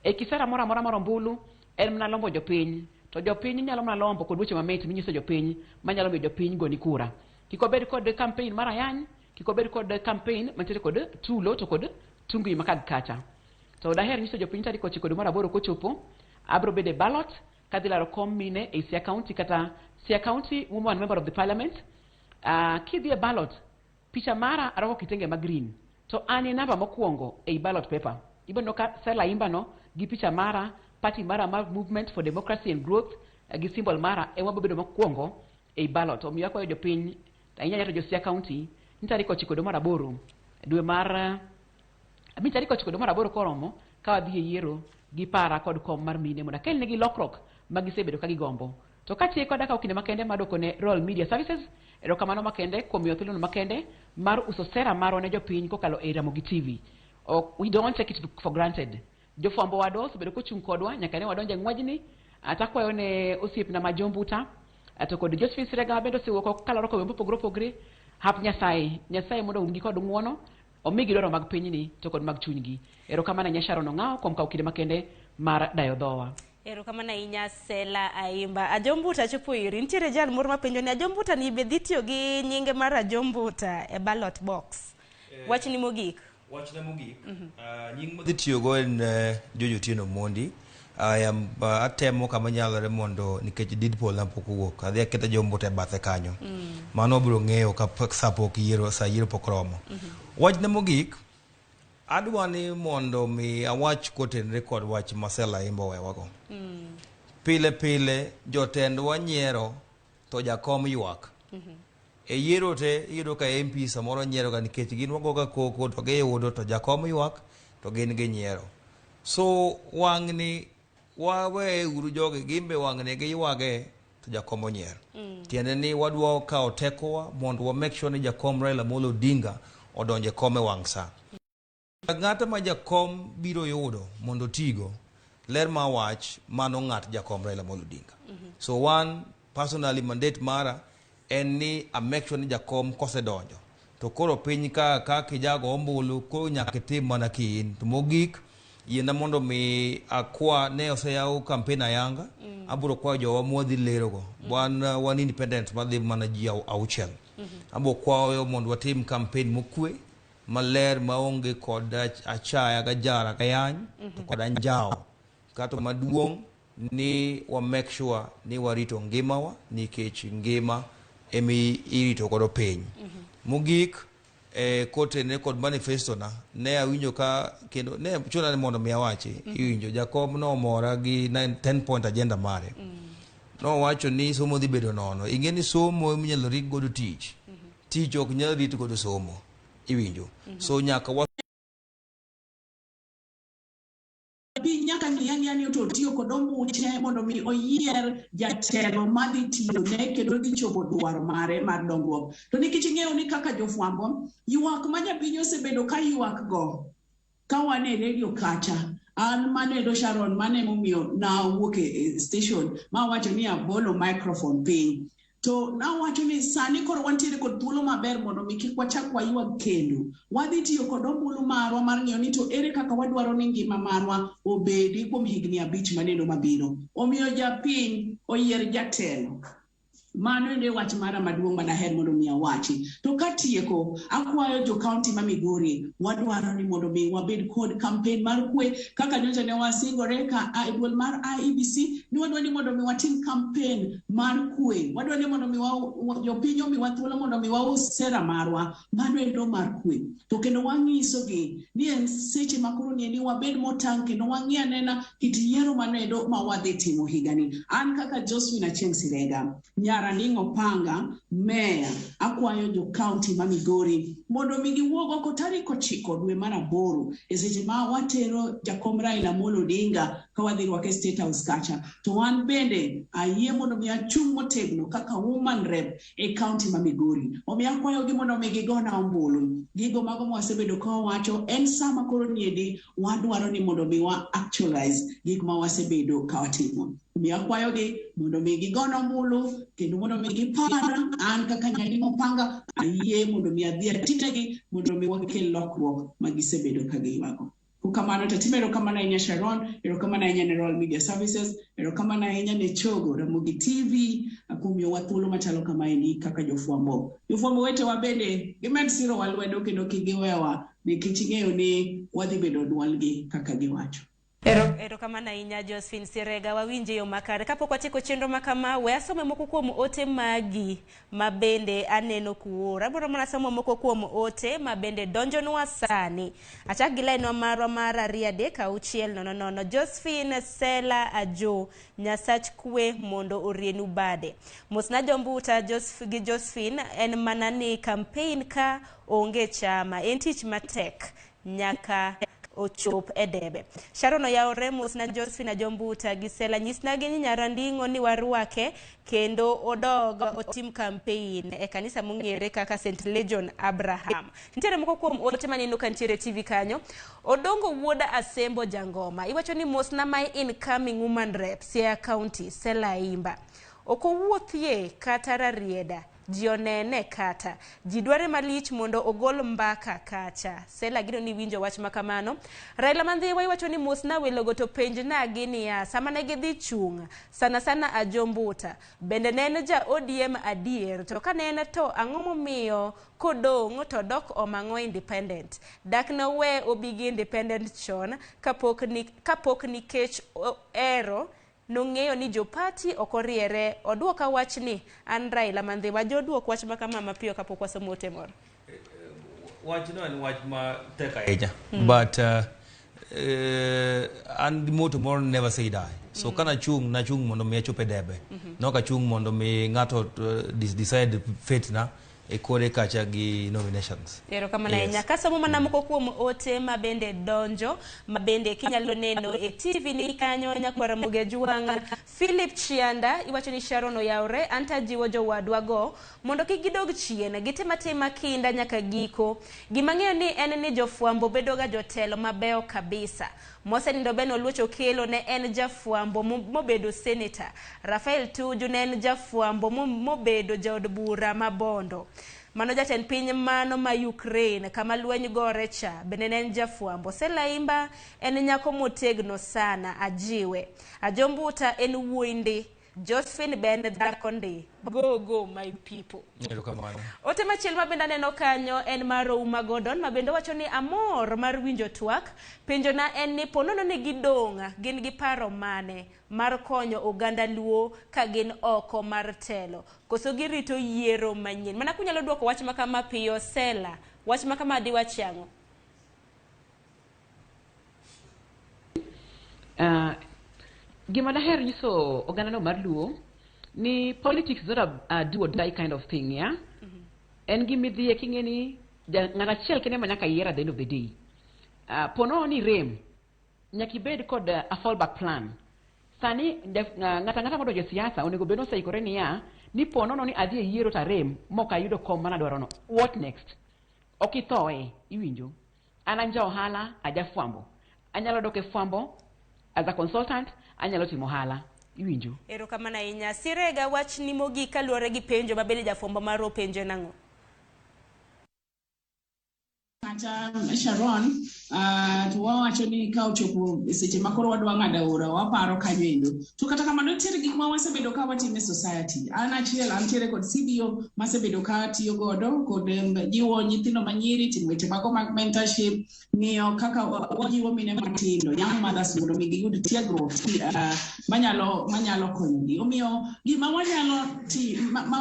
E kisera moro amora mar ombulu en mana lombo jopiny, to jopiny nyalo mana lombo kod weche mamit minyiso jopiny manyalo miyo jopiny goni kura. Kik wabed kod campaign mar ayany, kik wabed kod campaign mantiere kod tulo to kod tungni makag kacha. To daher nyiso jopiny tarik 9 dwe mar 8 kochopo, abro bedo e ballot kadhi laro kom mine e Siaya County kata Siaya County woman member of the parliament. Kidhi e ballot Picha mara arwako kitenge ma green to an e namba mokwongo ei ballot paper. Ibiro neno ka Sela Imba no gi picha mara, party mara mar Movement for Democracy and Growth gi symbol mara ema wabedo mokwongo ei ballot. Omiyo akwayo jopiny, ahinya ahinya to jo Siaya County, ni tarik 9 dwe mar 8 dwe mar abich tarik 9 dwe mar 8 koromo ka wadhi e yiero gi para kod kom mar mine mondo akelnegi lokruok ma gisebedo ka gigombo. To katieko adakawo kinde makende mar dwoko ne Royal Media Services erokamano makende kuom miyo thuolono makende mar uso sera marwa ne jopiny kokalo e Ramogi TV. Ok, we don't take it for granted. Jofwambo wadwa osebedo kochung' kodwa nyaka ne wadonj e ng'wejni. Takwayo ne osiepna ma Jombuta to kod Josephine Sirega bende osewuok oko kalaro kowe mopogore opogore. Hap Nyasaye, Nyasaye mondo oumgi kod ng'uono, omigi dwaro mag pinyni to kod mag chunygi. Erokamano ahinya Sharon Ong'awo kuom kawo kinde makende mar dayo dhowa. Erokamano ahinya Sela Aimba. Ajombuta chopo iri. Nitiere jal moro mapenjo ni Ajombuta ni be dhi tiyo gi nyinge mar Ajombuta e ballot box. Wachni mogik. Wachna mogik. Nying madhi tiyogo en George Otieno Omondi. I am, atemo kama nyalore mondo nikech deed poll na pok owuok. Adhi aketa Jombuta e bathe kanyo. Mano wabiro ng'eyo ka sa pok yiero, sa yiero pok romo. Wachna mogik, adwa ni mondo mi awach kotenre kod wach ma Sela Aimba owewago. Pile pile jotendwa nyiero to jakom ywak. E yiero te iyudo ka MP samoro nyiero ga nikech gin wagoga koko to giyudo to jakom ywak to gin ginyiero. So wang'ni wawe uru jogi gimbe wang'ni giywage to jakom onyiero. Tiende ni wadwa kawo tekowa mondo wa make sure ni jakom Raila Amolo Odinga odonjo e kom e wang' sa. Ng'ato ma jakom biro yudo mondo otigo, ler ma wach mano ng'at jakom Raila Amolo Odinga. So one personally mandate mara en ni a make sure ni jakom kosedonjo to koro piny ka kaka ijago ombulu koro nyaka itim mana kiin. To mogik yiena mondo mi akwa ne oseyaw campaign ayanga abiro kwayo jowa mwadhi lerogo. Wan independent madhi mana ji 6. Abiro kwayo mondo watim campaign mokwe maler maonge kod achaya gajara gayany to kod anjawo. Kato maduong' ni wa make sure ni warito ngimawa nikech ngima emi irito godo piny. Mogik kotenre kod manifesto na ne awinjo ka kendo ne chuna ni mondo mi awachi. Iwinjo jakom nomora gi 10 point agenda mare. Nowacho ni somo dhi bedo nono. Ing'e ni somo eminyalo rit godo tich. Tich ok nyal rit godo somo. Iwinjo. So nyaka wa piny nyaka ng'i ang'iya ni to otiyo kod ombuche mondo mi oyier jatelo madhi tiyone kendo dhi chopo dwaro mare mar dongruok. To nikech ing'eyo ni kaka jofwambo, ywak ma japiny osebedo ka ywak go ka wan e redio kacha, an mano Sharon mano emomiyo nawuok e station mawacho ni abolo microphone piny. To nawacho ni sani koro wantiere kod thuolo maber mondo mi kik wachak waywag kendo. Wadhi tiyo kod ombulu marwa mar ng'iyo ni to ere kaka wadwaro ni ngima marwa obedi kuom higni 5 maneno mabiro. Omiyo japiny oyier jatelo. Mano ende wach mara maduong' madaher mondo mi awachi. To katieko, akwayo jo county ma Migori, wadwaro ni mondo mi wabed kod campaign mar kwe kaka nyocha ne wasingore ka e duol mar IEBC ni wadwaro ni mondo mi watim campaign mar kwe. Wadwaro ni mondo mi jopiny omiwa thuolo mondo mi waus sera marwa, mano endo mar kwe. To kendo wanyisogi ni en seche ma koro ni wabed motang' kendo wang'i anena kit yiero mano endo ma wadhi timo higani. An kaka Josephine Achieng' Sirega, nyara Nding'o Panga, meya, akwayo jo county ma Migori mondo mi giwuog oko tarik 9 dwe mar 8 e seche ma watero jakom Raila Amolo Odinga ka wadhi rwake State House kacha. To wan bende ayie mondo mi achung' motegno kaka woman rep e county ma Migori. Omiyo akwayogi mondo mi gigona ombulu. Gigo mago mwasebedo ka wawacho en sama koro niendi wadwaro ni mondo mi wa actualize gik ma wasebedo ka watimo. Omiyo akwayogi mondo mi gigona ombulu kendo mondo mi gipara an kaka Nyanding'o Panga ayie mondo mi adhi atinegi mondo mi wakel lokruok ma gisebedo ka giywago. Kukamano to atimo erokamano ahinya Sharon, erokamano ahinya ne Royal Media Services, erokamano ahinya ne Chogo Ramogi TV kuom miyowa thuolo machalo kamaendi kaka jofwambo. Jofwambo wetewa bende gimed sirowa lwedo kendo kik giwewa nikech ing'eyo ni wadhi bedo dwolgi kaka giwacho. Erokamano ahinya Josephine Sirega, wawinje yo makare. Kapok watieko chenro ma kama, we asome moko kuom ote magi ma bende aneno kuoro. Abiro mana somo moko kuom ote ma bende donjonwa sani. Achak gi lainwa marwa mar 2 3 6 0 0. Josephine Sela Ajo, Nyasach kwe mondo orienu bade. Mosna Jombuta gi Josephine en mana ni campaign ka onge chama. En tich matek nyaka ochop e debe. Sharon oyawore mosna Josephine Ajombuta gi Sela nyisna gi Nyaranding'o ni warwake kendo odog otim campaign e kanisa mong'ere kaka St. Legion Abraham. Nitiere moko kuom ote maneno ka nitiere TV kanyo. Odongo wuoda Asembo Jangoma. Iwacho ni mosna my incoming woman rep Siaya County Sela Imba. Ok owuothie kata Rarieda. Ji onene kata. Ji dware malich mondo ogol mbaka kacha. Sela gino ni winjo wach makamano. Raila Mandhiwa iwacho ni mosna welogo to penjna gi niya, sama ne gidhi chung' sana sana Ajombuta. Bende ne en ja ODM adier, to ka ne en to ang'o momiyo kodong' to dok omang'o independent. Dak ne owe obi gi independent chon kapok nikech ero nong'eyo ni jopati ok oriere. Oduoka wach ni an Raila Mandhiwa. Joduok wach makama mapiyo kapok wasomo ote moro. Wachno en wach ma tek ahinya. But an gi motto moro never say die. So kana chung' nachung' mondo mi achop e debe. Nok achung' mondo mi ng'ato decide fate na e kore kacha gi nominations. Erokamano ahinya. Kasomo mana moko kuom ote ma bende donjo, ma bende kinyalo neno e TV ni kanyo nyakwara Ramogi Ajwang'. Philip Chianda iwacho ni Sharon oyawre, anta jiwo jowadwa go mondo kik gidog chien, gitim atima kinda nyaka giko. Gima ng'eyo ni en ni jofwambo bedo ga jotelo mabeyo kabisa. Mosenindo Ben Oluoch Okello ne en jafwambo mobedo senator. Rafael Tuju ne en jafwambo mobedo jaod bura ma Bondo. Mano jatend piny mano ma Ukraine kama lweny gore cha bende ne en jafwambo. Sela Imba en nyako motegno sana ajiwe. Ajombuta en wuoyi ndi. Josephine ben dhako ndi. Go go my people. Erokamano. Ote machielo ma bende aneno kanyo en mar Ouma Gordon ma bende wacho ni amor mar winjo twak. Penjona en ni ponono ni gidong' gin gi paro mane mar konyo oganda Luo ka gin oko mar telo, koso girito yiero manyien. Mana kunyalo duoko wach ma kama piyo Sela, wach ma kama diwachi ang'o? Gima daher nyiso oganda no mar Luo ni politics is not a do or die kind of thing, yeah? En gima idhiye king'e ni ng'at achiel kende ema nyaka yier at the end of the day. Ponono ni rem, nyaka ibed kod a fallback plan. Sani ng'ato ang'ata modonjo e siasa onego bed noseikore niya, ni ponono ni adhi e yiero to arem mok ayudo kom manadwarono. What next? Ok ithoe, iwinjo. An an ja ohala, ajafwambo. Anyalo dok e fwambo as a consultant, anyalo timo ohala. Iwinjo. Erokamano ahinya. Sirega, wachni mogik kaluwore gi penjo ma bende jafwambo marwa openjo en ang'o? Kata Sharon, to wawacho ni ka ochopo seche ma koro wadwa ng'ado aora, waparo kanyo endo. To kata kamano nitiere gik ma wasebedo ka watimo e society. An achiel antiere kod CBO masebedo ka atiyo godo kod jiwo nyithindo manyiri, timo weche mago mag mentorship, ng'iyo kaka wajiwo mine matindo, young mothers mondo mi giyud tiegruok manyalo konyogi. Omiyo gima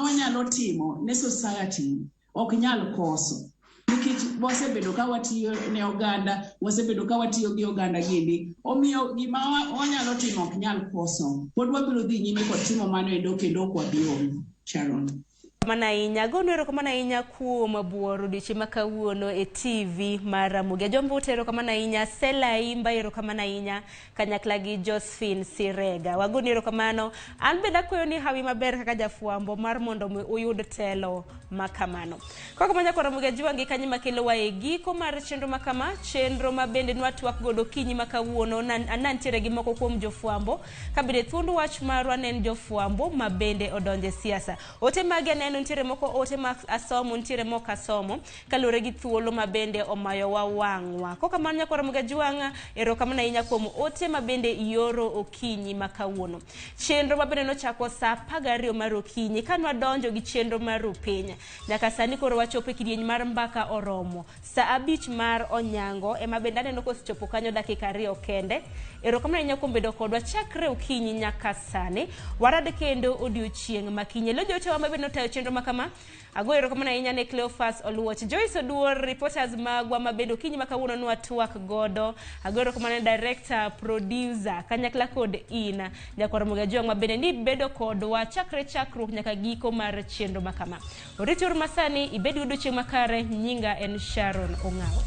wanyalo timo ne society ok nyal koso. Nikech wasebedo ka watiyo ne oganda, wasebedo ka watiyo gi oganda gindi. Omiyo gima wanyalo timo ok nyal koso. Pod wabiro dhi nyime kod timo mano endo kendo ok wabi ol. Sharon. Erokamano ahinya. Agonu erokamano ahinya kuom buoro odiochieng' ma kawuono e TV mar Ramogi. Ajombuta erokamano ahinya, Sela Imba erokamano ahinya, kanyakla gi Josephine Sirega. Wagonu erokamano. An bende akwayo ni hawi maber kaka jafwambo mar mondo mi uyud telo makamano. Kaka manya kod Ramogi Ajwang' gi kanyo makelowa e giko mar chenro makama, chenro ma bende nwatwak godo okinyi ma kawuono, nantiere gi moko kuom jofwambo, ka bende thuond wach marwa ne en jofwambo ma bende odonjo e siasa. Ote magi aneno Aneno nitiere moko ote ma asomo, nitiere mok asomo kaluwore gi thuolo ma bende omayowa wang'wa. Kokamano nyakwar Ramogi Ajwang', erokamano ahinya kuom ote ma bende ioro okinyi ma kawuono. Chenro ma bende nochako saa 12 mar okinyi ka nwadonjo gi chenro mar rupiny. Nyaka sani koro wachopo e kidieny mar mbaka oromo. Saa 5 mar onyango ema bende aneno kosechopo kanyo dakika 2 kende. Erokamano ahinya kuom bedo kodwa chakre okinyi nyaka sani. Warad kendo odiochieng' ma kiny. Elo jotewa ma bende notayo chenro ma kama. Agoyo erokamano ahinya ne Cleophas Oluoch, Joyce Oduor, reporters magwa ma bende okinyi ma kawuono nwatwak godo. Agoyo erokamano ne director, producer, kanyakla kod in nyakwar Ramogi Ajwang' ma bende ni bedo kodwa chakre chakruok nyaka giko mar chenro ma kama. Oriti uru masani, ibed gi odiochieng' makare. Nyinga en Sharon Ong'awo.